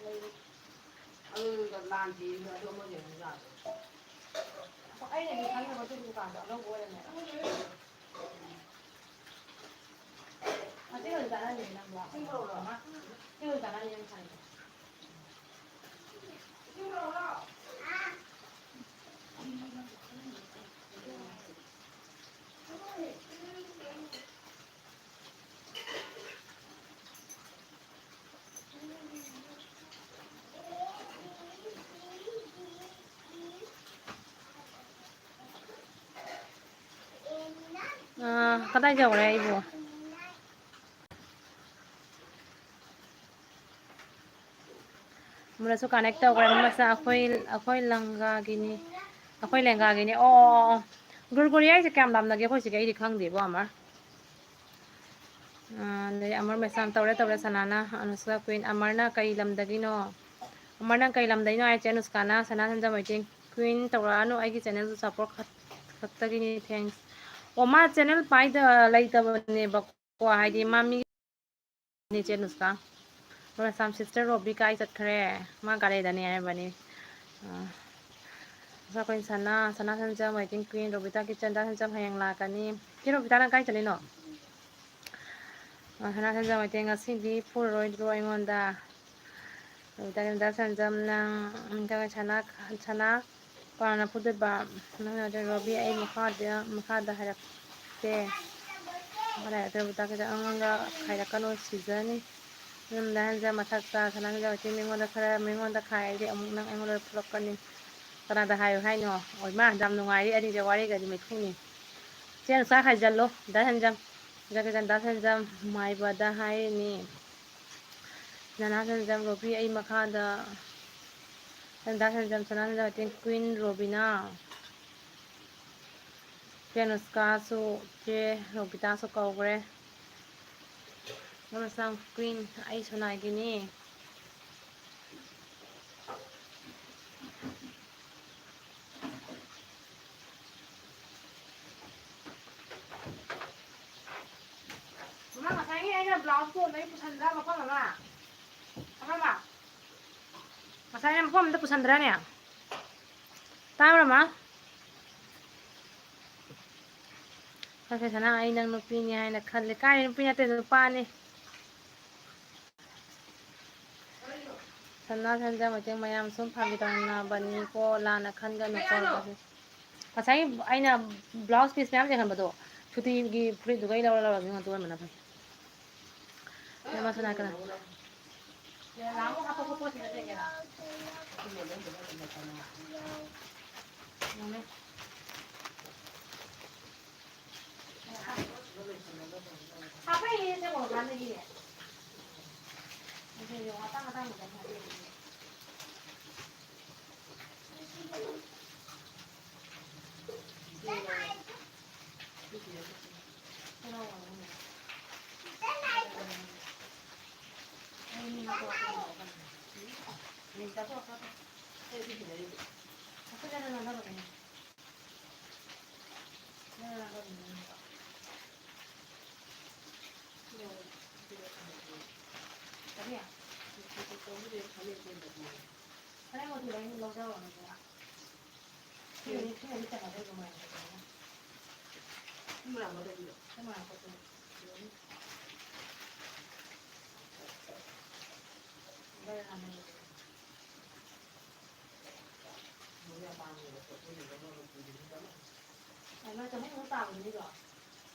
ꯂꯩꯔꯤ꯫ ꯑꯗꯨ ꯂꯥꯟ ꯐꯤꯗꯣ ꯑꯗꯨ ꯑꯃ ꯌꯦꯡꯉꯨ ꯌꯥꯗ꯭ꯔꯣ? ꯑꯩꯅꯗꯤ ꯈꯪꯗꯕ ꯑꯗꯨ ꯗꯨꯀꯥꯟꯗꯣ ꯑꯅꯧꯕ ꯑꯣꯏꯔꯝꯃꯦꯕ꯫ ꯑꯁꯤ ꯑꯣꯏꯅ ꯆꯥꯅꯅꯤ ꯅꯪꯕꯣ꯫ ꯁꯤ ꯑꯣꯏꯅ ꯆꯥꯅꯅꯤ ꯅꯪ ꯈꯜꯂꯤꯗꯣ꯫ ꯑꯥ, ꯀꯗꯥꯏ ꯌꯧꯔꯦ ꯑꯩꯕꯨ? ꯑꯃꯅꯁꯨ connect ꯇꯧꯈ꯭ꯔꯦ, ꯑꯃꯁꯨ ꯑꯩꯈꯣꯏ, ꯑꯩꯈꯣꯏ ꯂꯪꯒꯥꯒꯤꯅꯤ, ꯑꯩꯈꯣꯏ ꯂꯦꯡꯒꯥꯒꯤꯅꯤ꯫ ꯑꯣ, ꯑꯣ, ꯑꯣ꯫ ꯒꯨꯔꯒꯨꯔꯤ ꯍꯥꯏꯁꯦ ꯀꯌꯥꯝ ꯂꯥꯞꯅꯒꯦ ꯑꯩꯈꯣꯏ ꯁꯤꯒ? ꯑꯩꯗꯤ ꯈꯪꯗꯦꯕꯣ, ꯑꯃꯔ꯫ ꯑꯥ, ꯑꯗꯩ ꯑꯃꯔ ꯃꯦꯁꯥꯝ ꯇꯧꯔꯦ, ꯇꯧꯔꯦ ꯁꯅꯥꯅ, ꯑꯅꯨꯁꯀꯥ ꯀ꯭ꯋꯤꯟ꯫ ꯑꯃꯔꯅ ꯀꯩ ꯂꯝꯗꯒꯤꯅꯣ? ꯑꯃꯔꯅ ꯀꯩ ꯂꯝꯗꯒꯤꯅꯣ ꯍꯥꯏꯁꯦ? ꯑꯅꯨꯁꯀꯥꯅ ꯁꯅꯥ ꯁꯟꯖꯝ ꯋꯦꯇꯤꯡ꯫ ꯀ꯭ꯋꯤꯟ ꯇꯧꯔꯛꯑꯅꯨ, ꯑꯩꯒꯤ channel ꯁꯨ support ꯈꯛ-, ꯈꯛꯇꯒꯤꯅꯤ, thanks꯫ ꯑꯣ, ꯃꯥ channel ꯄꯥꯏꯗ-, ꯂꯩꯇꯕꯅꯦꯕꯀꯣ, ꯍꯥꯏꯗꯤ ꯃꯥ ꯃꯤ ꯅꯦ ꯆꯦ ꯅꯨꯁꯀꯥ꯫ ꯃꯣꯏ ꯑꯁꯥꯝ sister ꯔꯣꯕꯤ ꯀꯥꯏ ꯆꯠꯈ꯭ꯔꯦ? ꯃꯥ ꯒꯥꯔꯤꯗꯅꯦ ꯍꯥꯏꯔꯝꯕꯅꯤ꯫ ꯑꯥ, ꯑꯩꯈꯣꯏ ꯁꯅꯥ, ꯁꯅꯥ ꯁꯟꯖꯝ, waiting queen, ꯔꯣꯕꯤꯇꯥ ꯀꯤꯆꯟ, ꯗꯥ ꯁꯟꯖꯝ ꯍꯌꯦꯡ ꯂꯥꯛꯀꯅꯤ꯫ ꯆꯦ ꯔꯣꯕꯤꯇꯥ, ꯅꯪ ꯀꯥꯏ ꯆꯠꯂꯤꯅꯣ? ꯑꯥ, ꯁꯅꯥ ꯁꯟꯖꯝ, waiting, ꯉꯁꯤꯗꯤ ꯐꯨꯔꯔꯣꯏꯗ꯭ꯔꯣ ꯑꯩꯉꯣꯟꯗ? ꯔꯣꯕꯤꯇꯥ ꯀꯤꯆꯟ, ꯗꯥ ꯁꯟꯖꯝ, ꯅꯪ, ꯅꯪ ꯁꯅꯥ, ꯁꯅꯥ, ꯀꯅꯥꯅ ꯐꯨꯗꯣꯏꯕ? ꯅꯪ ꯅꯠꯇ꯭ꯔ ꯔꯣꯕꯤ, ꯑꯩ ꯃꯈꯥꯗ, ꯃꯈꯥꯗ ꯍꯥꯏꯔꯛꯇꯦ꯫ ꯃꯈꯥꯗ ꯍꯥꯏꯔꯛꯇꯦ, ꯔꯣꯕꯤꯇꯥ ꯀꯤꯆꯟ, ꯑꯩꯉꯣꯟꯗ ꯈꯥꯏꯔꯛꯀꯅꯣ, ꯁꯤꯖꯅꯤ꯫ ꯅꯪ ꯗꯥ ꯁꯟꯖꯝ ꯃꯊꯛꯇ, ꯁꯅꯥ ꯁꯟꯖꯝ ꯋꯦꯇꯤꯡ, ꯃꯤꯉꯣꯟꯗ ꯈꯔ, ꯃꯤꯉꯣꯟꯗ ꯈꯥꯏꯔꯗꯤ ꯑꯃꯨꯛ ꯅꯪ ꯑꯩꯉꯣꯟꯗ ꯐꯨꯔꯛꯀꯅꯤ꯫ ꯀꯅꯥꯗ ꯍꯥꯏꯌꯨ ꯍꯥꯏꯅꯣ? ꯑꯣꯏꯃꯥ, ꯌꯥꯝ ꯅꯨꯡꯉꯥꯏꯔꯤ ꯑꯅꯤꯁꯦ, ꯋꯥꯔꯤꯒꯗꯤ ꯃꯩꯈꯨꯅꯤ꯫ ꯆꯦ ꯅꯨꯁꯀꯥ ꯈꯥꯏꯖꯜꯂꯣ, ꯗꯥ ꯁꯟꯖꯝ꯫ ꯗꯥ ꯁꯟꯖꯝ, ꯗꯥ ꯁꯟꯖꯝ ꯃꯥꯏꯕꯗ ꯍꯥꯏꯔꯤꯅꯤ꯫ ꯁꯅꯥ ꯁꯟꯖꯝ, ꯔꯣꯕꯤ, ꯑꯩ ꯃꯈꯥꯗ꯫ ꯗꯥ ꯁꯟꯖꯝ, ꯁꯅꯥ ꯁꯟꯖꯝ, waiting queen, ꯔꯣꯕꯤꯅꯥ꯫ ꯆꯦ ꯅꯨꯁꯀꯥꯁꯨ, ꯆꯦ ꯔꯣꯕꯤꯇꯥꯁꯨ ꯀꯧꯈ꯭ꯔꯦ꯫ ꯃꯣꯏ ꯃꯆꯥ ꯀ꯭ꯋꯤꯟ, ꯑꯩ ꯁꯣꯅꯥꯒꯤꯅꯤ꯫ ꯃꯃꯥ, ꯉꯁꯥꯏꯒꯤ ꯑꯩꯅ ꯕ꯭ꯂꯥꯎꯁ ꯀꯣꯟꯗꯩ ꯄꯨꯁꯟꯗ꯭ꯔꯥ ꯃꯐꯝ ꯑꯃ? ꯑꯃ, ꯃꯥ? ꯉꯁꯥꯏ ꯑꯩꯅ ꯃꯐꯝ ꯑꯃꯗ ꯄꯨꯁꯟꯗ꯭ꯔꯥꯅꯦ? ꯇꯥꯕ꯭ꯔꯥ, ꯃꯥ? ꯈꯔ ꯈꯔ ꯁꯅꯥ, ꯑꯩ ꯅꯪ ꯅꯨꯄꯤꯅꯤ ꯍꯥꯏꯅ ꯈꯜꯂꯦ꯫ ꯀꯥꯏ ꯅꯨꯄꯤ ꯅꯠꯇꯦ, ꯅꯨꯄꯥꯅꯤ꯫ ꯁꯅꯥ ꯁꯟꯖꯥ ꯃꯇꯦꯡ ꯃꯌꯥꯝ ꯁꯨꯝ ꯐꯥꯒꯤ ꯇꯧꯅꯕꯅꯤꯀꯣ, ꯂꯥꯟꯅ ꯈꯟꯒꯅꯨꯀꯣ꯫ ꯉꯁꯥꯏꯒꯤ ꯑꯩꯅ ꯕ꯭ꯂꯥꯎꯁ ꯄꯤꯁ ꯃꯌꯥꯝ ꯌꯦꯡꯍꯟꯕꯗꯣ, ꯁꯨꯇꯤꯒꯤ ꯐꯨꯔꯤꯠꯇꯨꯒꯩ ꯂꯧꯔ ꯂꯧꯔꯒ ꯑꯩꯉꯣꯟꯗ ꯑꯣꯟꯕꯅ ꯐꯩ꯫ ꯅꯃ ꯁꯅꯥ ꯀꯅꯥ?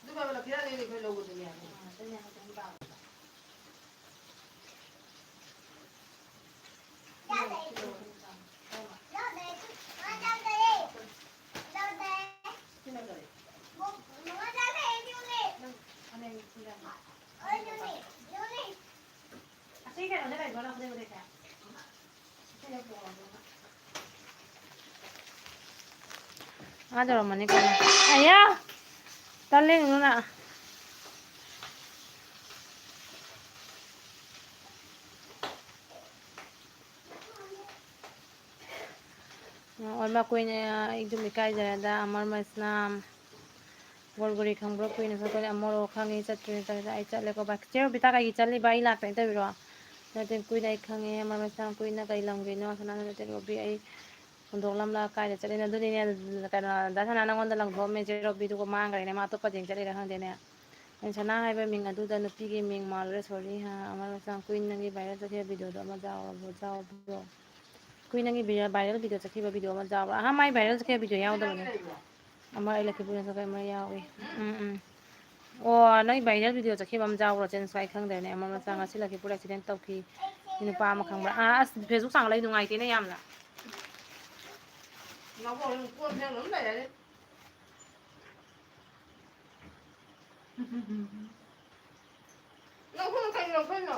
ꯑꯗꯨꯒ ꯂꯧꯕꯤꯔꯛꯑꯅꯤ ꯑꯩꯈꯣꯏ ꯂꯧꯕꯗꯨꯅꯦ꯫ ꯑꯥ ꯌꯧꯔꯝꯃꯅꯤ ꯀꯩꯅꯣ꯫ ꯑꯌꯥ! ꯇꯜꯂꯦ ꯌꯦꯡꯉꯨꯅ꯫ ꯑꯣ, ꯃꯥ ꯀꯨꯏꯅ ꯑꯩ ꯑꯗꯨꯝ ꯏꯀꯥꯏꯖꯔꯦꯗ, ꯑꯃꯔ ꯃꯁꯅꯥꯝ꯫ ꯒꯣꯜꯒꯨꯔꯤ ꯈꯪꯕ꯭ꯔꯣ? ꯀꯨꯏꯅ ꯆꯠꯄꯅꯦ, ꯑꯃꯣꯔꯣꯛ ꯈꯪꯉꯤ, ꯆꯠꯇ꯭ꯔꯤꯅꯦ ꯇꯧꯔꯤꯁꯦ꯫ ꯑꯩ ꯆꯠꯂꯦꯀꯣ꯫ ꯕꯥ-, ꯆꯦ ꯔꯣꯕꯤꯇꯥ ꯀꯩꯒꯤ ꯆꯠꯂꯤꯕ? ꯑꯩ ꯂꯥꯛꯄ ꯅꯠꯇꯕꯤꯔꯣ? ꯅꯠꯇꯦ, ꯀꯨꯏꯅ ꯑꯩ ꯈꯪꯉꯦ, ꯑꯃꯔ ꯃꯁꯅꯥꯝ꯫ ꯀꯨꯏꯅ ꯀꯩ ꯂꯝꯒꯤꯅꯣ? ꯁꯅꯥ ꯅꯠꯇꯦ, ꯔꯣꯕꯤ, ꯑꯩ ꯍꯨꯟꯗꯣꯛꯂꯝꯂ ꯀꯥꯏꯗ ꯆꯠꯂꯤꯅꯣ? ꯑꯗꯨꯅꯤꯅꯦ, ꯀꯩꯅꯣ, ꯗꯥ ꯁꯅꯥ ꯅꯪꯉꯣꯟꯗ ꯂꯪꯊꯣꯛꯑꯝꯃꯦ, ꯆꯦ ꯔꯣꯕꯤꯗꯨꯒ ꯃꯥꯡꯈ꯭ꯔꯦꯅꯦ, ꯃꯥ ꯑꯇꯣꯞꯄ ꯌꯦꯡ ꯆꯠꯂꯤꯔꯥ ꯈꯪꯗꯦꯅꯦ꯫ ꯑꯩꯅ ꯁꯅꯥ ꯍꯥꯏꯕ ꯃꯤꯡ ꯑꯗꯨꯗ ꯅꯨꯄꯤꯒꯤ ꯃꯤꯡ ꯃꯥꯜꯂꯨꯔꯦ, ꯁꯣꯔꯤ ꯍꯥ꯫ ꯑꯃꯔ ꯃꯁꯅꯥꯝ, ꯀꯨꯏꯟ ꯅꯪꯒꯤ ꯚꯥꯏꯔꯦꯜ ꯆꯠꯈꯤꯕ ꯚꯤꯗꯤꯑꯣꯗꯣ ꯑꯃ ꯌꯥꯎꯔꯕꯣ? ꯌꯥꯎꯕ꯭ꯔꯣ? ꯀꯨꯏꯟ ꯅꯪꯒꯤ ꯚꯤꯔ-, ꯚꯥꯏꯔꯦꯜ ꯚꯤꯗꯤꯑꯣ ꯆꯠꯈꯤꯕ ꯚꯤꯗꯤꯑꯣ ꯑꯃ ꯌꯥꯎꯕ꯭ꯔꯥ? ꯑꯍꯥ, ꯃꯥꯏ ꯚꯥꯏꯔꯦꯜ ꯆꯠꯈꯤꯕ ꯚꯤꯗꯤꯑꯣ ꯌꯥꯎꯗꯕꯅꯦ꯫ ꯑꯃ ꯑꯩ ꯂꯛꯈꯤꯄꯨꯔꯗ ꯆꯠꯄꯩ ꯑꯃ ꯌꯥꯎꯏ꯫ ꯎꯝ, ꯎꯝ꯫ ꯑꯣ, ꯅꯪ ꯚꯥꯏꯔꯦꯜ ꯚꯤꯗꯤꯑꯣ ꯆꯠꯈꯤꯕ ꯑꯃ ꯌꯥꯎꯕ꯭ꯔꯣ? ꯆꯦꯟꯁ ꯀꯥꯏ ꯈꯪꯗ꯭ꯔꯦꯅꯦ꯫ ꯑꯃ ꯃꯆꯥ ꯉꯁꯤ ꯂꯛꯈꯤꯄꯨꯔ ꯑꯦꯛꯁꯤꯗꯦꯟ ꯇꯧꯈꯤ꯫ ꯅꯨꯄꯥ ꯑꯃ ꯈꯪꯕ꯭ꯔꯥ? ꯑꯥ, ꯑꯁ, ꯐꯦꯁꯕꯨꯛ ꯆꯥꯡ ꯂꯩ ꯅꯨꯡꯉꯥꯏꯇꯦꯅꯦ ꯌꯥꯝꯅ꯫ ꯅꯕꯣꯛ, ꯅꯪ ꯀꯣꯟ ꯐꯦꯡꯅꯕ ꯂꯩꯔꯦ꯫ ꯅꯪ ꯀꯣꯟ ꯀꯩ ꯂꯧꯊꯣꯛꯏꯅꯣ?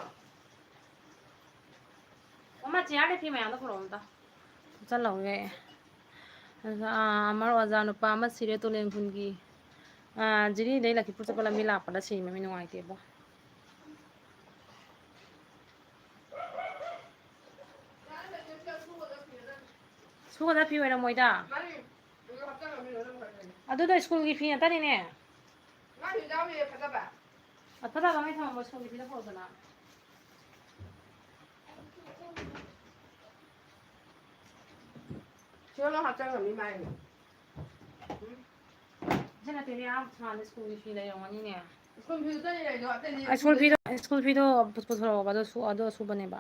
ꯃꯃꯥ, ꯆꯤꯌꯥꯔꯗ ꯐꯤ ꯃꯌꯥꯝꯗꯣ ꯄꯨꯔꯛꯑꯣ ꯑꯝꯇ꯫ ꯆꯠꯂꯧꯔꯦ꯫ ꯑꯗꯨꯒ, ꯑꯥ, ꯑꯃꯔ ꯑꯣꯖꯥ ꯅꯨꯄꯥ ꯑꯃ ꯁꯤꯔꯦ ꯇꯨꯂꯦꯟ ꯈꯨꯟꯒꯤ꯫ ꯑꯥ, ꯖꯤꯔꯤꯗꯩ ꯂꯛꯈꯤꯄꯨꯔ ꯆꯠꯄ ꯂꯝꯕꯤ ꯂꯥꯛꯄꯗ ꯁꯤꯔꯦ, ꯃꯤ ꯅꯨꯡꯉꯥꯏꯇꯦꯕꯣ꯫ ꯁꯨꯒꯗꯕ ꯐꯤ ꯑꯣꯏꯔꯝꯃꯣꯏꯗ꯫ ꯑꯗꯨꯗꯣ ꯁ꯭ꯀꯨꯜꯒꯤ ꯐꯤ ꯅꯠꯇꯅꯤꯅꯦ꯫ ꯑ, ꯐꯖꯕ ꯑꯃ ꯊꯝꯃꯝꯃꯣ, ꯁ꯭ꯀꯨꯜꯒꯤ ꯐꯤꯗꯣ ꯄꯨꯔꯛꯎꯗꯅ꯫ ꯁꯤꯗ ꯂꯣꯏ ꯍꯥꯞꯆꯜꯂꯝꯅꯤ ꯃꯥꯏꯅ꯫ ꯎꯝ꯫ ꯁꯤ ꯅꯠꯇꯦꯅꯦ, ꯑꯥ ꯁꯥꯅ ꯁ꯭ꯀꯨꯜꯒꯤ ꯐꯤ ꯂꯩꯔꯝꯒꯅꯤꯅꯦ꯫ ꯁ꯭ꯀꯨꯜ ꯐꯤꯗꯨꯗꯅꯤ ꯂꯩꯗꯣ, ꯑꯇꯩꯗꯤ ꯑ, ꯁ꯭ꯀꯨꯜ ꯐꯤꯗꯣ, ꯁ꯭ꯀꯨꯜ ꯐꯤꯗꯣ ꯄꯨ-, ꯄꯨꯊꯣꯔꯛꯑꯣꯕ, ꯑꯗꯨ ꯁꯨ-, ꯑꯗꯨ ꯑꯁꯨꯕꯅꯦꯕ꯫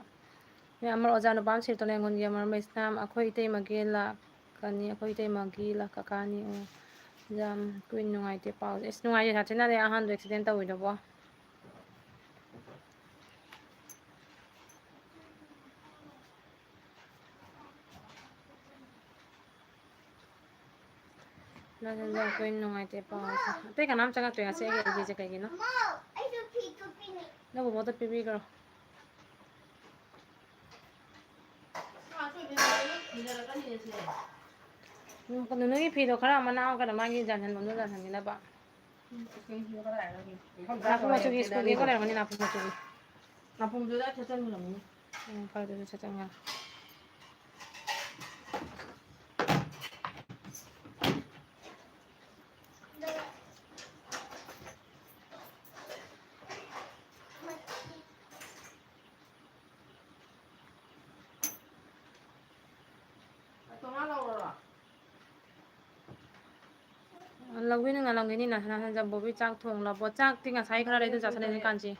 ꯅꯣꯏ ꯑꯃꯔ ꯑꯣꯖꯥ ꯅꯨꯄꯥ ꯑꯃ ꯁꯤꯔꯦ ꯇꯨꯂꯦꯟ ꯈꯨꯟꯒꯤ ꯑꯃꯔ ꯃꯩꯁꯅꯥꯝ, ꯑꯩꯈꯣꯏ ꯏꯇꯩꯃꯒꯤ ꯂꯥꯛꯀꯅꯤ, ꯑꯩꯈꯣꯏ ꯏꯇꯩꯃꯒꯤ ꯂꯥꯛ ꯀꯀꯥꯅꯤ꯫ ꯑꯣ, ꯌꯥꯝ ꯀꯨꯏꯅ ꯅꯨꯡꯉꯥꯏꯇꯦ ꯄꯥꯎꯁꯦ꯫ ꯑꯁ, ꯅꯨꯡꯉꯥꯏꯇꯦ ꯁꯥꯊꯤꯅꯗꯤ ꯑꯍꯥꯟꯕ ꯑꯦꯛꯁꯤꯗꯦꯟ ꯇꯧꯋꯤꯗꯨꯕꯣ꯫ ꯅꯪ ꯌꯥꯝ ꯀꯨꯏꯅ ꯅꯨꯡꯉꯥꯏꯇꯦ ꯄꯥꯎꯁꯦ꯫ ꯑꯇꯩ ꯀꯅꯥꯝ ꯆꯪꯉꯛꯇ꯭ꯔꯦ ꯉꯁꯤ ꯑꯩꯒꯤ ꯑꯦꯜ ꯕꯤꯁꯦ ꯀꯩꯒꯤꯅꯣ? ꯅꯪ ꯕꯣꯕꯣꯗ ꯄꯤꯕꯤꯈ꯭ꯔꯣ꯫ ꯎꯝ, ꯀꯩꯅꯣ, ꯅꯣꯏꯒꯤ ꯐꯤꯗꯣ ꯈꯔ ꯃꯅꯥ ꯀꯩꯅꯣ, ꯃꯥꯒꯤ ꯌꯥꯟꯁꯤꯟꯐꯝꯗꯣ ꯌꯥꯟꯁꯤꯟꯈꯤꯅꯕ꯫ ꯎꯝ, ꯁ꯭ꯀꯔꯤꯟꯁꯤꯗ ꯀꯗꯥꯏꯗ ꯂꯩꯒꯦ? ꯅꯥꯄꯨ ꯃꯆꯨꯒꯤ ꯁ꯭ꯀꯨꯜꯒꯤ ꯀꯣꯟ ꯂꯩꯔꯝꯒꯅꯤ, ꯅꯥꯄꯨ ꯃꯆꯨꯒꯤ꯫ ꯅꯥꯄꯨꯝꯗꯨꯗ ꯊꯦꯠꯆꯟꯈ꯭ꯔꯕꯅꯤ꯫ ꯎꯝ, ꯐꯔꯦ, ꯑꯗꯨꯗꯤ ꯊꯦꯠꯆꯟꯈ꯭ꯔꯦ꯫ ꯇꯣꯉꯥꯟ ꯂꯧꯔꯔꯣ? ꯂꯧꯒꯦꯅꯤ, ꯉꯥ ꯂꯧꯒꯦꯅꯤ, ꯅꯁꯥ ꯅꯁꯥ ꯖꯝꯕꯣꯕꯤ ꯆꯥꯛ ꯊꯣꯡꯂꯕꯣ? ꯆꯥꯛꯇꯤ ꯉꯁꯥꯏ ꯈꯔ ꯂꯩꯗ ꯆꯥꯁꯜꯂꯦ ꯍꯧꯖꯤꯛꯀꯥꯟꯁꯦ꯫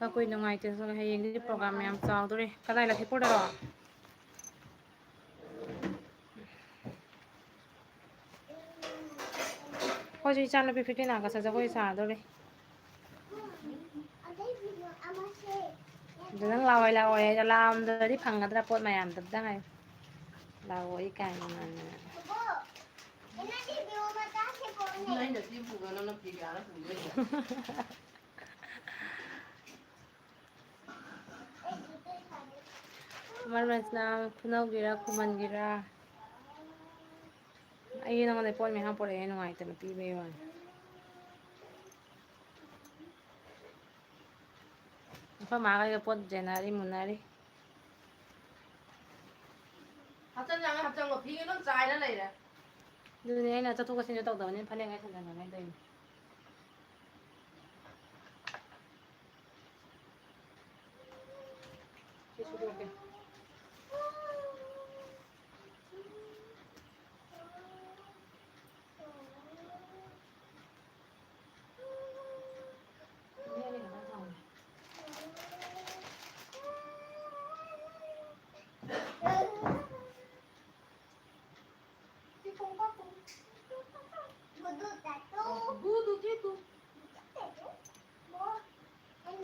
ꯑꯩꯈꯣꯏ ꯅꯨꯡꯉꯥꯏꯇꯦ, ꯑꯗꯨꯒ ꯍꯌꯦꯡꯗꯤ ꯄ꯭ꯔꯣꯒ꯭ꯔꯥꯝ ꯃꯌꯥꯝ ꯆꯥꯎꯗꯣꯔꯦ꯫ ꯀꯗꯥꯏ, ꯂꯛꯈꯤꯄꯨꯔꯗꯔꯣ? ꯑꯩꯈꯣꯏꯁꯨ ꯏꯆꯥꯅꯨꯄꯤ ꯐꯤꯐꯇꯤꯟ ꯑꯥꯒꯁꯇ ꯖꯒꯣꯏ ꯁꯥꯗꯣꯔꯤ꯫ ꯑꯗꯨ ꯅꯪ ꯂꯥꯛꯑꯣꯏ, ꯂꯥꯛꯑꯣꯏ ꯍꯥꯏꯗꯣ, ꯂꯥꯛꯑꯝꯗ꯭ꯔꯗꯤ ꯐꯪꯒꯗ꯭ꯔꯥ ꯄꯣꯠ ꯃꯌꯥꯝꯗꯨ ꯑꯝꯇ ꯉꯥꯏꯌꯨ꯫ ꯂꯥꯛꯑꯣꯏ ꯀꯥꯏꯅ ꯉꯥꯡꯗꯅ꯫ ꯑꯩꯅ ꯁꯤ ꯄꯨꯔꯒ ꯅꯪꯅ ꯐꯤ ꯀꯌꯥꯅ ꯄꯨꯗꯣꯏꯅꯣ? ꯃꯔꯨꯞ ꯃꯁꯤꯅ ꯈꯨꯅꯧꯒꯤꯔ ꯈꯨꯃꯟꯒꯤꯔ? ꯑꯩ ꯅꯉꯣꯟꯗ ꯄꯣꯠ ꯃꯌꯥꯝ ꯄꯨꯔꯛꯑꯦ, ꯅꯨꯡꯉꯥꯏꯇꯅ ꯄꯤꯕꯩ ꯋꯥꯅꯤ꯫ ꯑꯩꯈꯣꯏ ꯃꯥꯒ ꯑꯩꯒ ꯄꯣꯠ ꯌꯦꯟꯅꯔꯤ, ꯃꯨꯟꯅꯔꯤ꯫ ꯍꯥꯞꯆꯟ ꯌꯥꯅꯤ, ꯍꯥꯞꯆꯟꯈꯣ꯫ ꯐꯤꯒ ꯑꯗꯨꯝ ꯆꯥꯏꯔ ꯂꯩꯔꯦ꯫ ꯑꯗꯨꯅꯦ ꯑꯩꯅ ꯆꯠꯊꯣꯛ ꯆꯠꯁꯤꯟꯁꯨ ꯇꯧꯗꯕꯅꯤꯅ ꯐꯅꯦꯛ ꯉꯥꯏ ꯊꯝꯖꯟꯅꯉꯥꯏ ꯇꯧꯔꯤꯅꯦ꯫ ꯁꯤ ꯁꯨꯗꯣꯛꯀꯦ꯫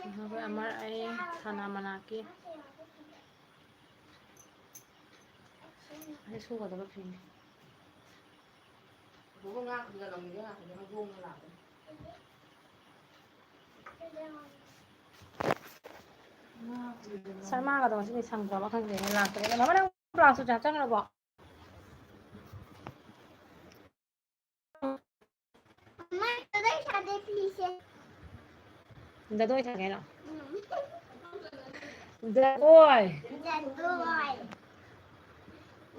ꯑꯩꯈꯣꯏ ꯑꯃꯔ ꯑꯩ ꯁꯅꯥ ꯃꯅꯥꯛꯀꯤ꯫ ꯑꯩ ꯁꯨꯒꯗꯕ ꯐꯤꯅꯤ꯫ ꯁꯔꯃꯥꯒꯗꯣ ꯉꯁꯤꯗꯤ ꯁꯪꯗ꯭ꯔꯕ ꯈꯪꯗꯦꯅꯦ, ꯂꯥꯛꯇ꯭ꯔꯦꯅꯦ꯫ ꯃꯃꯥ, ꯅꯪ ꯕ꯭ꯂꯥꯎꯁ ꯁꯨꯠꯁꯦ ꯍꯥꯞꯆꯟꯈ꯭ꯔꯕꯣ? ꯖꯒꯣꯏ ꯁꯥꯒꯦ ꯍꯥꯏꯔꯣ? ꯖꯒꯣꯏ꯫ ꯖꯒꯣꯏ꯫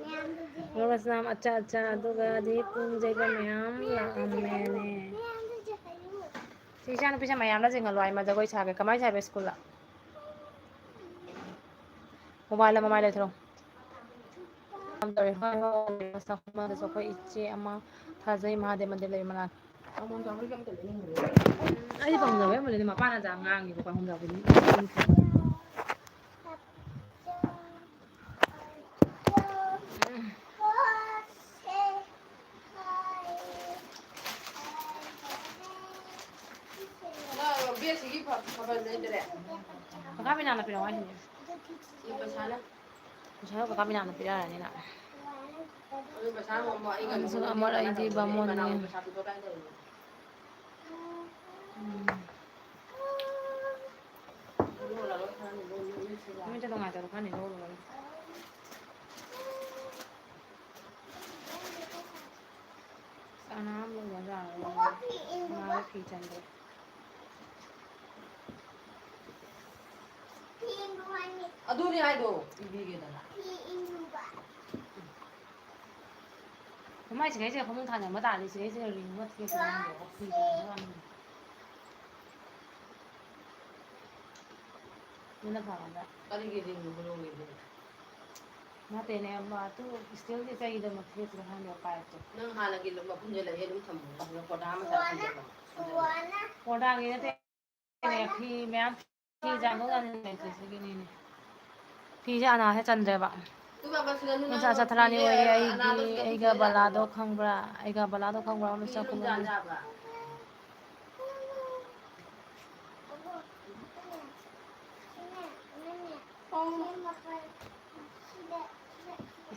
ꯃꯌꯥꯝꯗꯨꯗꯤ ꯃꯔꯨꯞ ꯃꯁꯤꯅ ꯑꯆꯥ ꯑꯆꯥ, ꯑꯗꯨꯒꯗꯤ ꯄꯨꯡ ꯌꯩꯕ ꯃꯌꯥꯝ ꯂꯥꯛꯑꯝꯃꯦꯅꯦ꯫ ꯃꯌꯥꯝꯗꯨꯗꯤ ꯀꯩꯅꯣ꯫ ꯁꯤ ꯏꯆꯥꯅꯨꯄꯤꯁꯦ ꯃꯌꯥꯝꯅ ꯆꯤꯡꯍꯜꯂꯣ ꯍꯥꯏ, ꯃꯥ ꯖꯒꯣꯏ ꯁꯥꯒꯦ꯫ ꯀꯃꯥꯏꯅ ꯁꯥꯏꯕ ꯁ꯭ꯀꯨꯜꯗ? ꯃꯣꯕꯥꯏꯜꯗ ꯃꯃꯥꯏ ꯂꯩꯊꯣꯛꯑꯣ꯫ ꯇꯧꯔꯦ꯫ ꯍꯣꯏ, ꯍꯣꯏ, ꯍꯣꯏ꯫ ꯑꯩꯈꯣꯏ ꯏꯆꯦ ꯑꯃ ꯊꯥꯖꯩ ꯃꯍꯥꯗꯦꯕ ꯃꯟꯗꯤꯔ ꯂꯩ ꯃꯅꯥꯛꯇ꯫ ꯑꯩꯗꯤ ꯄꯥꯝꯖꯕ ꯌꯥꯝ ꯂꯩꯅꯦ, ꯃꯄꯥꯅ ꯉꯥꯡꯉꯤꯕ ꯄꯥꯝꯖꯕꯗꯤ꯫ ꯅꯪ ꯕꯦꯒꯁꯤꯒꯤ ꯐ-, ꯐꯕꯜ ꯂꯩꯇꯔꯦ? ꯀꯀꯥ ꯕꯤꯅꯥꯅ ꯄꯤꯔꯛꯑꯣ ꯍꯥꯏꯁꯤꯅꯦ꯫ ꯁꯤ ꯄꯩꯁꯥꯅ? ꯄꯩꯁꯥ ꯀꯀꯥ ꯕꯤꯅꯥꯅ ꯄꯤꯔꯛꯑꯅꯤꯅ꯫ ꯑꯗꯨ ꯄꯩꯁꯥ ꯑꯃꯨꯛ ꯑꯩꯒ ꯑꯗꯨꯁꯨ ꯑꯃꯨꯛ ꯑꯃꯔ ꯑꯩꯗꯤ ꯂꯧꯅꯗꯣꯏꯅꯦ꯫ ꯕꯥꯃꯣꯟꯅꯦ꯫ ꯏꯃꯥꯟꯅꯕ ꯄꯩꯁꯥ ꯄꯤꯊꯣꯛ ꯀꯥꯏ ꯇꯧꯔꯤꯅꯦ꯫ ꯎꯝ꯫ ꯅꯨꯃꯤꯠꯇ ꯅꯨꯡꯉꯥꯏꯇꯕ ꯈꯔꯅꯤ ꯂꯧꯔꯨꯔꯅꯤ꯫ ꯁꯅꯥ ꯑꯃ ꯂꯧꯕ ꯌꯥꯔꯣꯏ꯫ ꯃꯥꯒ ꯐꯤ ꯆꯟꯗ꯭ꯔꯦ꯫ ꯑꯗꯨꯅꯤ ꯍꯥꯏꯗꯣ, ꯏꯕꯤꯒꯦꯗꯅ꯫ ꯃꯃꯥꯏ ꯁꯤꯈꯩꯁꯤꯒ ꯐꯃꯨꯡ ꯊꯥꯅꯕ ꯇꯥꯔꯗꯤ, ꯁꯤꯈꯩꯁꯤꯒ ring ꯑꯃ ꯊꯦꯠꯁꯤꯔ ꯈꯪꯗꯦ, ꯐꯤꯗ ꯊꯝꯃꯒ꯫ ꯑꯗꯨꯅ ꯐꯒꯗ꯭ꯔꯥ? ꯀꯔꯤꯒꯤ ring ꯅꯣ ꯂꯧꯔꯤꯗꯨ? ꯅꯠꯇꯦꯅꯦ, ꯑꯃ ꯑꯗꯨ steelꯒꯤ ꯆꯩꯗꯣ ꯑꯃ ꯊꯦꯠꯁꯤꯔ ꯈꯪꯗꯦ, pipeꯇꯣ꯫ ꯅꯪ ꯍꯥꯟꯅꯒꯤ ꯃꯈꯨꯝꯁꯦ ꯂꯩꯌꯦ, ꯑꯗꯨꯝ ꯊꯝꯃꯣ꯫ ꯑꯗꯨꯒ ꯀꯣꯔꯗꯥ ꯑꯃ ꯁꯥꯔ ꯊꯝꯖꯜꯂꯣ꯫ ꯀꯣꯔꯗꯥꯒꯤ ꯅꯠꯇꯦ꯫ ꯐꯤ ꯃꯌꯥꯝ, ꯐꯤ ꯆꯥꯝꯊꯣꯛ ꯆꯥꯝꯁꯤꯟ ꯂꯩꯇ꯭ꯔꯤꯁꯤꯒꯤꯅꯤꯅꯦ꯫ ꯐꯤꯁꯦ ꯑꯅꯥꯁꯦ ꯆꯟꯗ꯭ꯔꯦꯕ꯫ ꯃꯁꯥ ꯆꯠꯊꯔꯛꯑꯅꯤ ꯑꯣꯏꯌꯦ꯫ ꯑꯩꯒꯤ, ꯑꯩꯒ ꯕꯂꯥꯗꯣ ꯈꯪꯕ꯭ꯔꯥ? ꯑꯩꯒ ꯕꯂꯥꯗꯣ ꯈꯪꯕ꯭ꯔꯥ? ꯃꯁꯛ ꯈꯪꯕ꯭ꯔꯥ?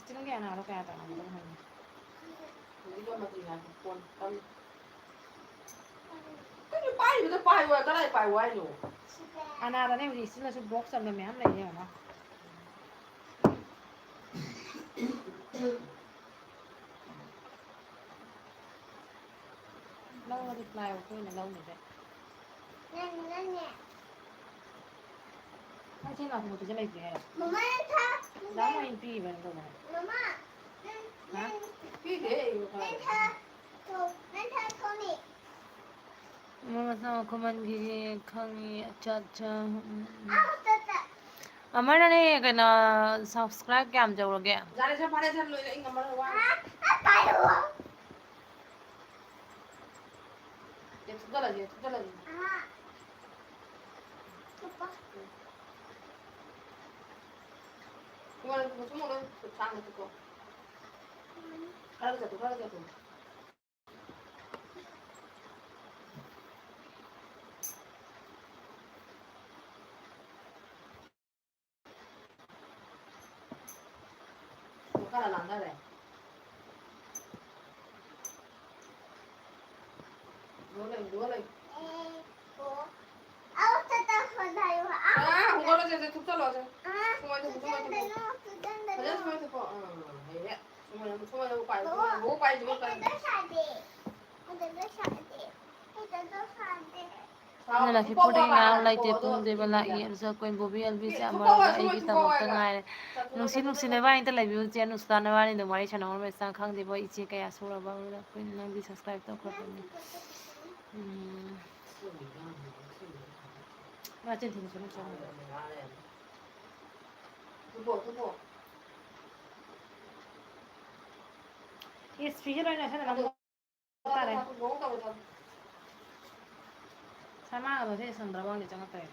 Steelꯒꯤ ꯑꯅꯥꯗꯣ ꯀꯌꯥ ꯇꯧꯔꯝꯒꯗꯕꯅꯣ ꯈꯪꯗꯦ꯫ ꯀꯩꯅꯣ ꯄꯥꯏꯔꯤꯕꯗꯣ ꯄꯥꯏꯌꯣ ꯍꯥꯏ, ꯀꯗꯥꯏ ꯄꯥꯏꯌꯣ ꯍꯥꯏꯅꯣ? ꯑꯅꯥꯗꯅꯦ ꯍꯧꯖꯤꯛ steelꯅꯁꯨ box ꯑꯃꯗ ꯃꯌꯥꯝ ꯂꯩꯌꯦ, ꯌꯦꯡꯉꯣ꯫ ꯂꯧꯔꯗꯤ ꯄꯥꯏꯌꯣ, ꯑꯩꯈꯣꯏꯅ ꯂꯧꯅꯤꯗ꯫ ꯅꯪ, ꯅꯪꯅꯦ, ꯅꯪ ꯁꯤ ꯅꯥꯀꯣꯡ ꯄꯤꯖ ꯂꯩꯇ꯭ꯔꯦ ꯍꯥꯏꯔꯣ? ꯃꯃꯥ, ꯅꯪ ꯊꯥ-, ꯗꯥ ꯃꯣꯏꯅ ꯄꯤꯕꯅꯤ ꯀꯩꯅꯣ꯫ ꯃꯃꯥ, ꯅꯪ, ꯍꯥ? ꯅꯪ, ꯄꯤꯗꯦ, ꯑꯩ ꯅꯪ ꯊꯥ-, ꯊꯣ-, ꯅꯪ ꯊꯥ ꯊꯣꯛꯅꯤ꯫ ꯃꯣꯏ ꯃꯁꯥ ꯃꯈꯨꯃꯟꯒꯤ ꯈꯪꯉꯤ꯫ ꯑꯠꯆꯥ, ꯑꯠꯆꯥ꯫ ꯎꯝ, ꯎꯝ꯫ ꯑꯥ, ꯇ, ꯇ꯫ ꯑꯃꯔꯅꯦ, ꯀꯩꯅꯣ, subscribe ꯀꯌꯥꯝ ꯌꯧꯔꯒꯦ? ꯌꯥꯔꯦ, ꯁꯦ, ꯐꯔꯦ, ꯁꯦ, ꯂꯣꯏꯔꯦ, ꯑꯩ ꯉꯝꯃꯔꯣꯏ, ꯋꯥꯔꯦ꯫ ꯑꯥ, ꯑꯥ, ꯄꯥꯏꯔꯛꯑꯣ꯫ ꯌꯦ, ꯊꯨꯞꯆꯜꯂꯁꯤ, ꯌꯦ, ꯊꯨꯞꯆꯜꯂꯁꯤ꯫ ꯑꯥ꯫ ꯊꯨꯞꯄ꯫ ꯁꯨꯃꯥꯏꯅ ꯊꯨꯞꯄꯣ, ꯁꯨꯃꯥꯏꯅ ꯊꯨꯞꯄꯣ, ꯁꯥꯡꯅ ꯊꯨꯞꯄꯣ꯫ ꯎꯝ꯫ ꯈꯔꯒ ꯆꯠꯊꯣꯛ, ꯈꯔꯒ ꯆꯠꯊꯣꯛ꯫ ꯈꯔ ꯂꯥꯟꯊꯔꯦ꯫ ꯗꯨꯒ ꯂꯩꯌꯨ, ꯗꯨꯒ ꯂꯩꯌꯨ꯫ ꯑꯦ, ꯑꯣ꯫ ꯑꯧ, ꯇ, ꯇ, ꯍꯣꯟꯊꯌꯨ, ꯑꯥ꯫ ꯑꯥ, ꯍꯣꯟꯒꯠꯂꯣ, ꯁꯦ, ꯁꯦ, ꯊꯨꯞꯆꯜꯂꯣ, ꯁꯦ꯫ ꯑꯥ, ꯁꯨꯃꯥꯏꯅ ꯊꯨꯞꯄꯣ, ꯁꯨꯃꯥꯏꯅ ꯊꯨꯞꯄꯣ꯫ ꯊꯨꯞꯆꯟꯒꯅꯨ, ꯊꯨꯞꯆꯟꯒꯅꯨ꯫ ꯐꯖꯅ ꯁꯨꯃꯥꯏꯅ ꯊꯨꯞꯄꯣ꯫ ꯑꯥ, ꯍꯩꯔꯦ꯫ ꯁꯨꯃꯥꯏꯅ, ꯁꯨꯃꯥꯏꯅ ꯄꯥꯏꯌꯨ, ꯁꯨꯃꯥꯏꯅ꯫ ꯕꯣꯕꯣꯛ ꯄꯥꯏꯁꯤꯕꯣ, ꯄꯥꯏꯌꯨ꯫ ꯑꯗꯨꯗ ꯁꯥꯗꯦ꯫ ꯑꯗꯨꯗ ꯁꯥꯗꯦ꯫ ꯑꯗꯨꯗ ꯁꯥꯗꯦ꯫ ꯑꯗꯨꯅ ꯐꯤꯐꯣꯔꯗꯒꯤ ꯉꯔꯥꯡ ꯂꯩꯇꯦ, ꯄꯨꯡꯁꯦ ꯂꯥꯛꯏ꯫ ꯑꯗꯨꯁꯨ ꯑꯩꯈꯣꯏ ꯕꯣꯕꯤ ꯑꯦꯜꯕꯤꯁꯦ ꯑꯃꯔꯒ ꯑꯩꯒꯤꯗꯃꯛꯇ ꯉꯥꯏꯔꯦ꯫ ꯅꯨꯡꯁꯤ ꯅꯨꯡꯁꯤ ꯅꯕꯥꯅꯤꯇ ꯂꯩꯕꯤꯌꯨ꯫ ꯆꯦ ꯅꯨꯡꯁꯤꯇꯥ ꯅꯕꯥꯅꯤ ꯑꯗꯨꯝ ꯋꯥꯔꯤ ꯁꯥꯟꯅꯍꯧꯔꯝꯃꯦ꯫ ꯆꯥꯛ ꯈꯪꯗꯦꯕꯣ, ꯏꯆꯦ ꯀꯌꯥ ꯁꯨꯔꯕ? ꯑꯗꯨꯅ ꯑꯩꯈꯣꯏ ꯅꯪꯗꯤ subscribe ꯇꯧꯈ꯭ꯔꯕꯅꯤ꯫ ꯎꯝ꯫ ꯃꯥ ꯆꯤꯟ ꯊꯤꯅ ꯁꯨꯝ ꯁꯨꯝ꯫ ꯏꯁ, ꯐꯤꯁꯦ ꯂꯣꯏ ꯅꯥꯏꯁꯜꯂꯦ꯫ ꯇꯥꯔꯦ꯫ ꯁꯅꯥꯒꯗꯣ ꯁꯤ ꯁꯪꯗ꯭ꯔꯕ ꯈꯪꯗꯦ, ꯆꯪꯉꯛꯇ꯭ꯔꯦ꯫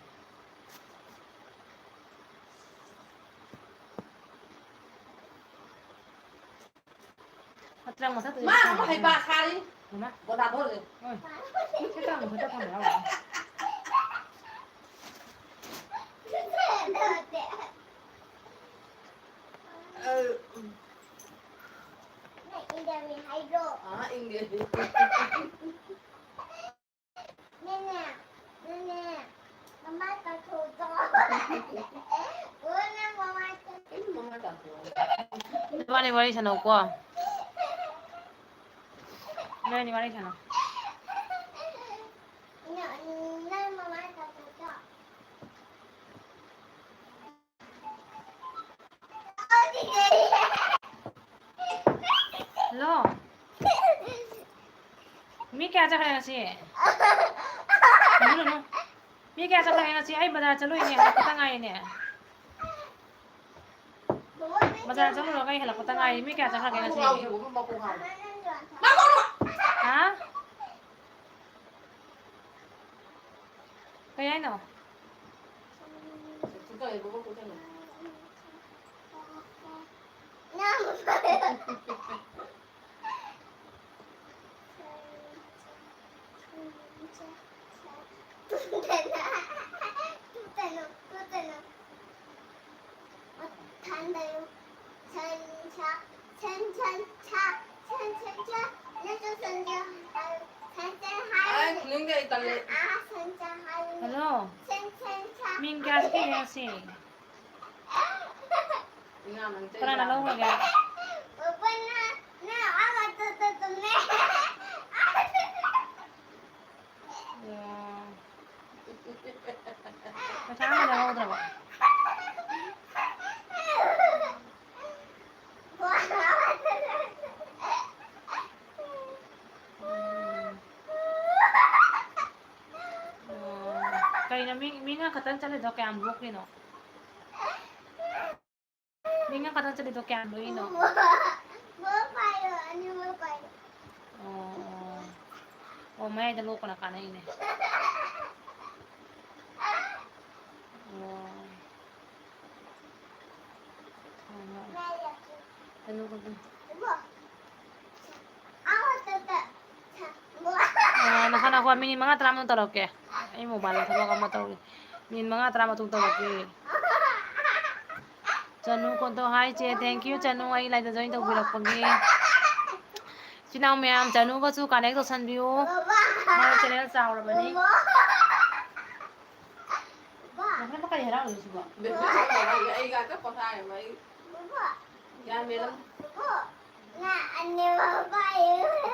ꯑꯇ꯭ꯔꯪ ꯃꯊꯛꯇꯨꯗ ꯃꯥ ꯑꯃꯨꯛ ꯍꯩꯄꯥ ꯁꯥꯔꯤ꯫ ꯃꯃꯥ꯫ ꯕꯣꯇꯥ ꯊꯣꯛꯍꯜꯂꯦ꯫ ꯍꯣꯏ꯫ ꯁꯤ ꯇ꯭ꯔꯪ ꯃꯊꯛꯇ ꯊꯝꯕ ꯌꯥꯎꯔꯣꯏ꯫ ꯑ, ꯎꯝ꯫ ꯅꯪ ꯏꯟꯗꯔꯃꯤ ꯍꯥꯏꯗ꯭ꯔꯣ? ꯑꯥ, ꯏꯟꯗꯦ꯫ ꯅꯦꯅꯦ, ꯅꯦꯅꯦ, ꯃꯃꯥꯏ ꯇꯥꯊꯣꯛꯑꯣ꯫ ꯑꯣ, ꯅꯪ ꯃꯃꯥꯏ ꯇꯥꯊꯣꯛꯑꯣ꯫ ꯀꯩꯅꯣ ꯃꯃꯥꯏ ꯇꯥꯊꯣꯛꯑꯣ? ꯅꯕꯥꯅꯤ ꯋꯥꯔꯤ ꯁꯥꯟꯅꯧꯀꯣ꯫ ꯅꯣꯏꯅꯤ ꯋꯥꯔꯤ ꯁꯥꯟꯅꯧ꯫ ꯅꯪ, ꯅꯪ ꯃꯃꯥꯏ ꯇꯥꯊꯣꯛꯑꯣ꯫ ꯀꯌꯥ ꯆꯠꯈ꯭ꯔꯦ ꯉꯁꯤ? ꯌꯦꯡꯉꯨꯅꯨ꯫ ꯃꯤ ꯀꯌꯥ ꯆꯠꯈ꯭ꯔꯒꯦ ꯉꯁꯤ? ꯑꯩ ꯕꯖꯥꯔ ꯆꯠꯂꯨꯏꯅꯦ, ꯍꯜꯂꯛꯄꯇ ꯉꯥꯏꯔꯤꯅꯦ꯫ ꯕꯖꯥꯔ ꯆꯠꯂꯨꯔꯒ ꯑꯩ ꯍꯜꯂꯛꯄꯇ ꯉꯥꯏꯔꯤ꯫ ꯃꯤ ꯀꯌꯥ ꯆꯠꯈ꯭ꯔꯒꯦ ꯉꯁꯤ? ꯍꯥ? ꯀꯩ ꯍꯥꯏꯅꯣ? ꯍꯜꯂꯣ꯫ ꯃꯤꯡ ꯀꯌꯥ ꯆꯠꯈꯤꯒꯦ ꯉꯁꯤ? ꯀꯅꯥꯅ ꯂꯧꯈ꯭ꯔꯒꯦ? ꯑꯣ꯫ ꯄꯩꯁꯥ ꯑꯃ ꯂꯧꯍꯧꯗ꯭ꯔꯕꯣ? ꯎꯝ꯫ ꯑꯣ꯫ ꯀꯩꯅꯣ ꯃꯤ, ꯃꯤ ꯉꯥ ꯈꯛꯇꯪ ꯆꯠꯂꯤꯗꯣ ꯀꯌꯥꯝ ꯂꯣꯛꯂꯤꯅꯣ? ꯃꯤ ꯉꯥ ꯈꯛꯇꯪ ꯆꯠꯂꯤꯗꯣ ꯀꯌꯥꯝ ꯂꯣꯛꯏꯅꯣ? ꯕꯣ, ꯕꯣ ꯄꯥꯏꯌꯣ, ꯑꯅꯤꯃꯛ ꯄꯥꯏꯌꯣ꯫ ꯑꯣ, ꯑꯣ꯫ ꯑꯣ, ꯃꯌꯥꯏꯗ ꯂꯣꯛꯄꯅ ꯀꯥꯟꯅꯩꯅꯦ꯫ ꯑꯣ꯫ ꯍꯣꯏ, ꯍꯣꯏ꯫ ꯀꯩꯅꯣ, ꯀꯩꯅꯣ꯫ ꯑꯥ, ꯅꯈꯣ, ꯅꯈꯣ, ꯃꯤꯅꯤꯠ ꯃꯉꯥ ꯇꯔꯥꯃꯨꯛ ꯇꯧꯔꯛꯀꯦ꯫ ꯑꯩ ꯃꯣꯕꯥꯏꯜꯗ ꯊꯕꯛ ꯑꯃ ꯇꯧꯔꯤ꯫ ꯃꯤꯅꯤꯠ ꯃꯉꯥ ꯇꯔꯥ ꯃꯇꯨꯡ ꯇꯧꯔꯛꯀꯦ꯫ ꯆꯅꯨ ꯀꯣꯟꯇꯣ, ꯍꯥꯏ ꯆꯦ, thank you ꯆꯅꯨ, ꯑꯩ ꯂꯥꯏꯗ join ꯇꯧꯕꯤꯔꯛꯄꯒꯤ꯫ ꯏꯆꯤꯟ ꯏꯅꯥꯎ ꯃꯌꯥꯝ, ꯆꯅꯨꯒꯁꯨ connect ꯇꯧꯁꯟꯕꯤꯌꯨ꯫ ꯃꯥꯒꯤ channel ꯆꯥꯎꯔꯕꯅꯤ꯫ ꯅꯪꯅ ꯀꯔꯤ ꯍꯔꯥꯎꯔꯤꯁꯤꯕꯣ? ꯑꯩ ꯉꯥꯛꯇ ꯄꯣꯊꯥꯔꯦ, ꯃꯩ꯫ ꯒ꯭ꯌꯥꯟ ꯃꯦꯟ ꯑꯃ꯫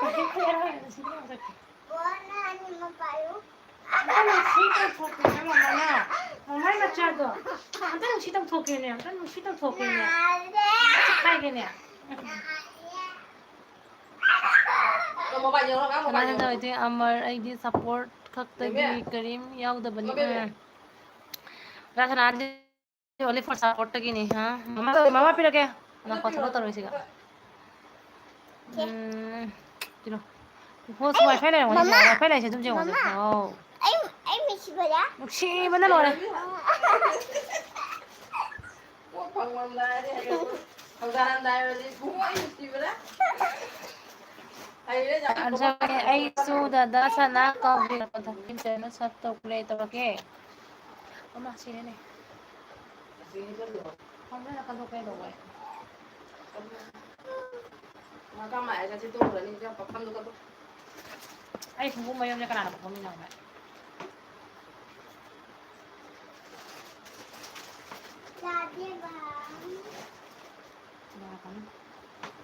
ꯀꯔꯤ ꯍꯔꯥꯎꯔꯤꯅꯣ ꯁꯤꯕꯣ? ꯅꯪ ꯅꯨꯡꯁꯤ ꯇꯧꯊꯣꯛꯀꯦꯅꯦ, ꯃꯃꯥꯅ꯫ ꯃꯃꯥꯏ ꯃꯆꯥꯗꯣ꯫ ꯑꯝꯇ ꯅꯨꯡꯁꯤ ꯇꯧꯊꯣꯛꯀꯦꯅꯦ, ꯑꯝꯇ ꯅꯨꯡꯁꯤ ꯇꯧꯊꯣꯛꯀꯦꯅꯦ꯫ ꯆꯠꯈꯥꯏꯒꯦꯅꯦ꯫ ꯀꯅꯥꯅ ꯇꯧꯔꯤꯗꯤ? ꯑꯃꯔ, ꯑꯩꯗꯤ ꯁꯞꯄꯣꯔꯠ ꯈꯛꯇꯒꯤ ꯀꯔꯤꯝ ꯌꯥꯎꯗꯕꯅꯤ꯫ ꯎꯝ꯫ ꯔꯥꯁꯅꯥꯗꯤ only for supportꯇꯒꯤꯅꯤ, ꯍꯥ? ꯃꯃꯥ ꯇꯧꯔꯦ, ꯃꯃꯥ ꯄꯤꯔꯒꯦ꯫ ꯅꯪ ꯀꯣ ꯊꯕꯛ ꯇꯧꯔꯣꯏꯁꯤꯒ꯫ ꯎꯝ, ꯀꯩꯅꯣ꯫ ꯍꯣ, ꯁꯤ WiFi ꯂꯩꯔꯝꯒꯅꯤ, ꯁꯤ ꯃꯃꯥ꯫ WiFi ꯂꯩꯔꯤꯁꯦ ꯑꯗꯨꯝ ꯌꯦꯡꯉꯣꯁꯦ꯫ ꯃꯃꯥ꯫ ꯍꯥꯎ꯫ ꯑꯩ, ꯑꯩ ꯃꯤꯁꯤꯕꯗ꯫ ꯅꯨꯡꯁꯤꯕꯅ ꯂꯣꯏꯔꯦ꯫ ꯀꯣꯛ ꯐꯪꯕ ꯂꯥꯏꯔꯦ, ꯍꯌꯦꯡ ꯊꯧꯗꯥ ꯍꯟꯗꯥꯏꯔꯗꯤ ꯏꯕꯨꯡꯉꯣ ꯑꯩ ꯅꯨꯡꯁꯤꯕꯅ꯫ ꯍꯩꯔꯦ ꯌꯥꯝ꯫ ꯑꯟꯁꯔ, ꯑꯩꯁꯨ ꯗꯗꯥ ꯁꯅꯥ ꯀꯧꯕꯤꯔꯛꯄꯗ ꯁꯞ ꯇꯧ ꯄ꯭ꯂꯦ ꯇꯧꯔꯛꯀꯦ꯫ ꯑꯃ ꯁꯤꯔꯦꯅꯦ꯫ ꯈꯪꯗꯦ, ꯅꯥꯀꯟꯗ ꯀꯩꯗꯧꯕ? ꯃꯥ ꯀꯃꯥꯏꯅ ꯆꯠꯁꯤ ꯇꯣꯡꯈ꯭ꯔꯅꯤ, ꯏꯕꯦꯝꯃ, ꯄꯥꯐꯝꯗꯨꯒ ꯑꯗꯨꯝ꯫ ꯑꯩ ꯈꯣꯡꯎꯞ ꯃꯌꯣꯝꯁꯦ ꯀꯅꯥꯅ ꯄꯥꯐꯝꯃꯤꯅꯣ ꯍꯥꯏꯕ? ꯌꯥꯗꯦꯕ꯫ ꯀꯅꯥꯅ ꯄꯥꯐꯝꯃꯤꯅꯣ?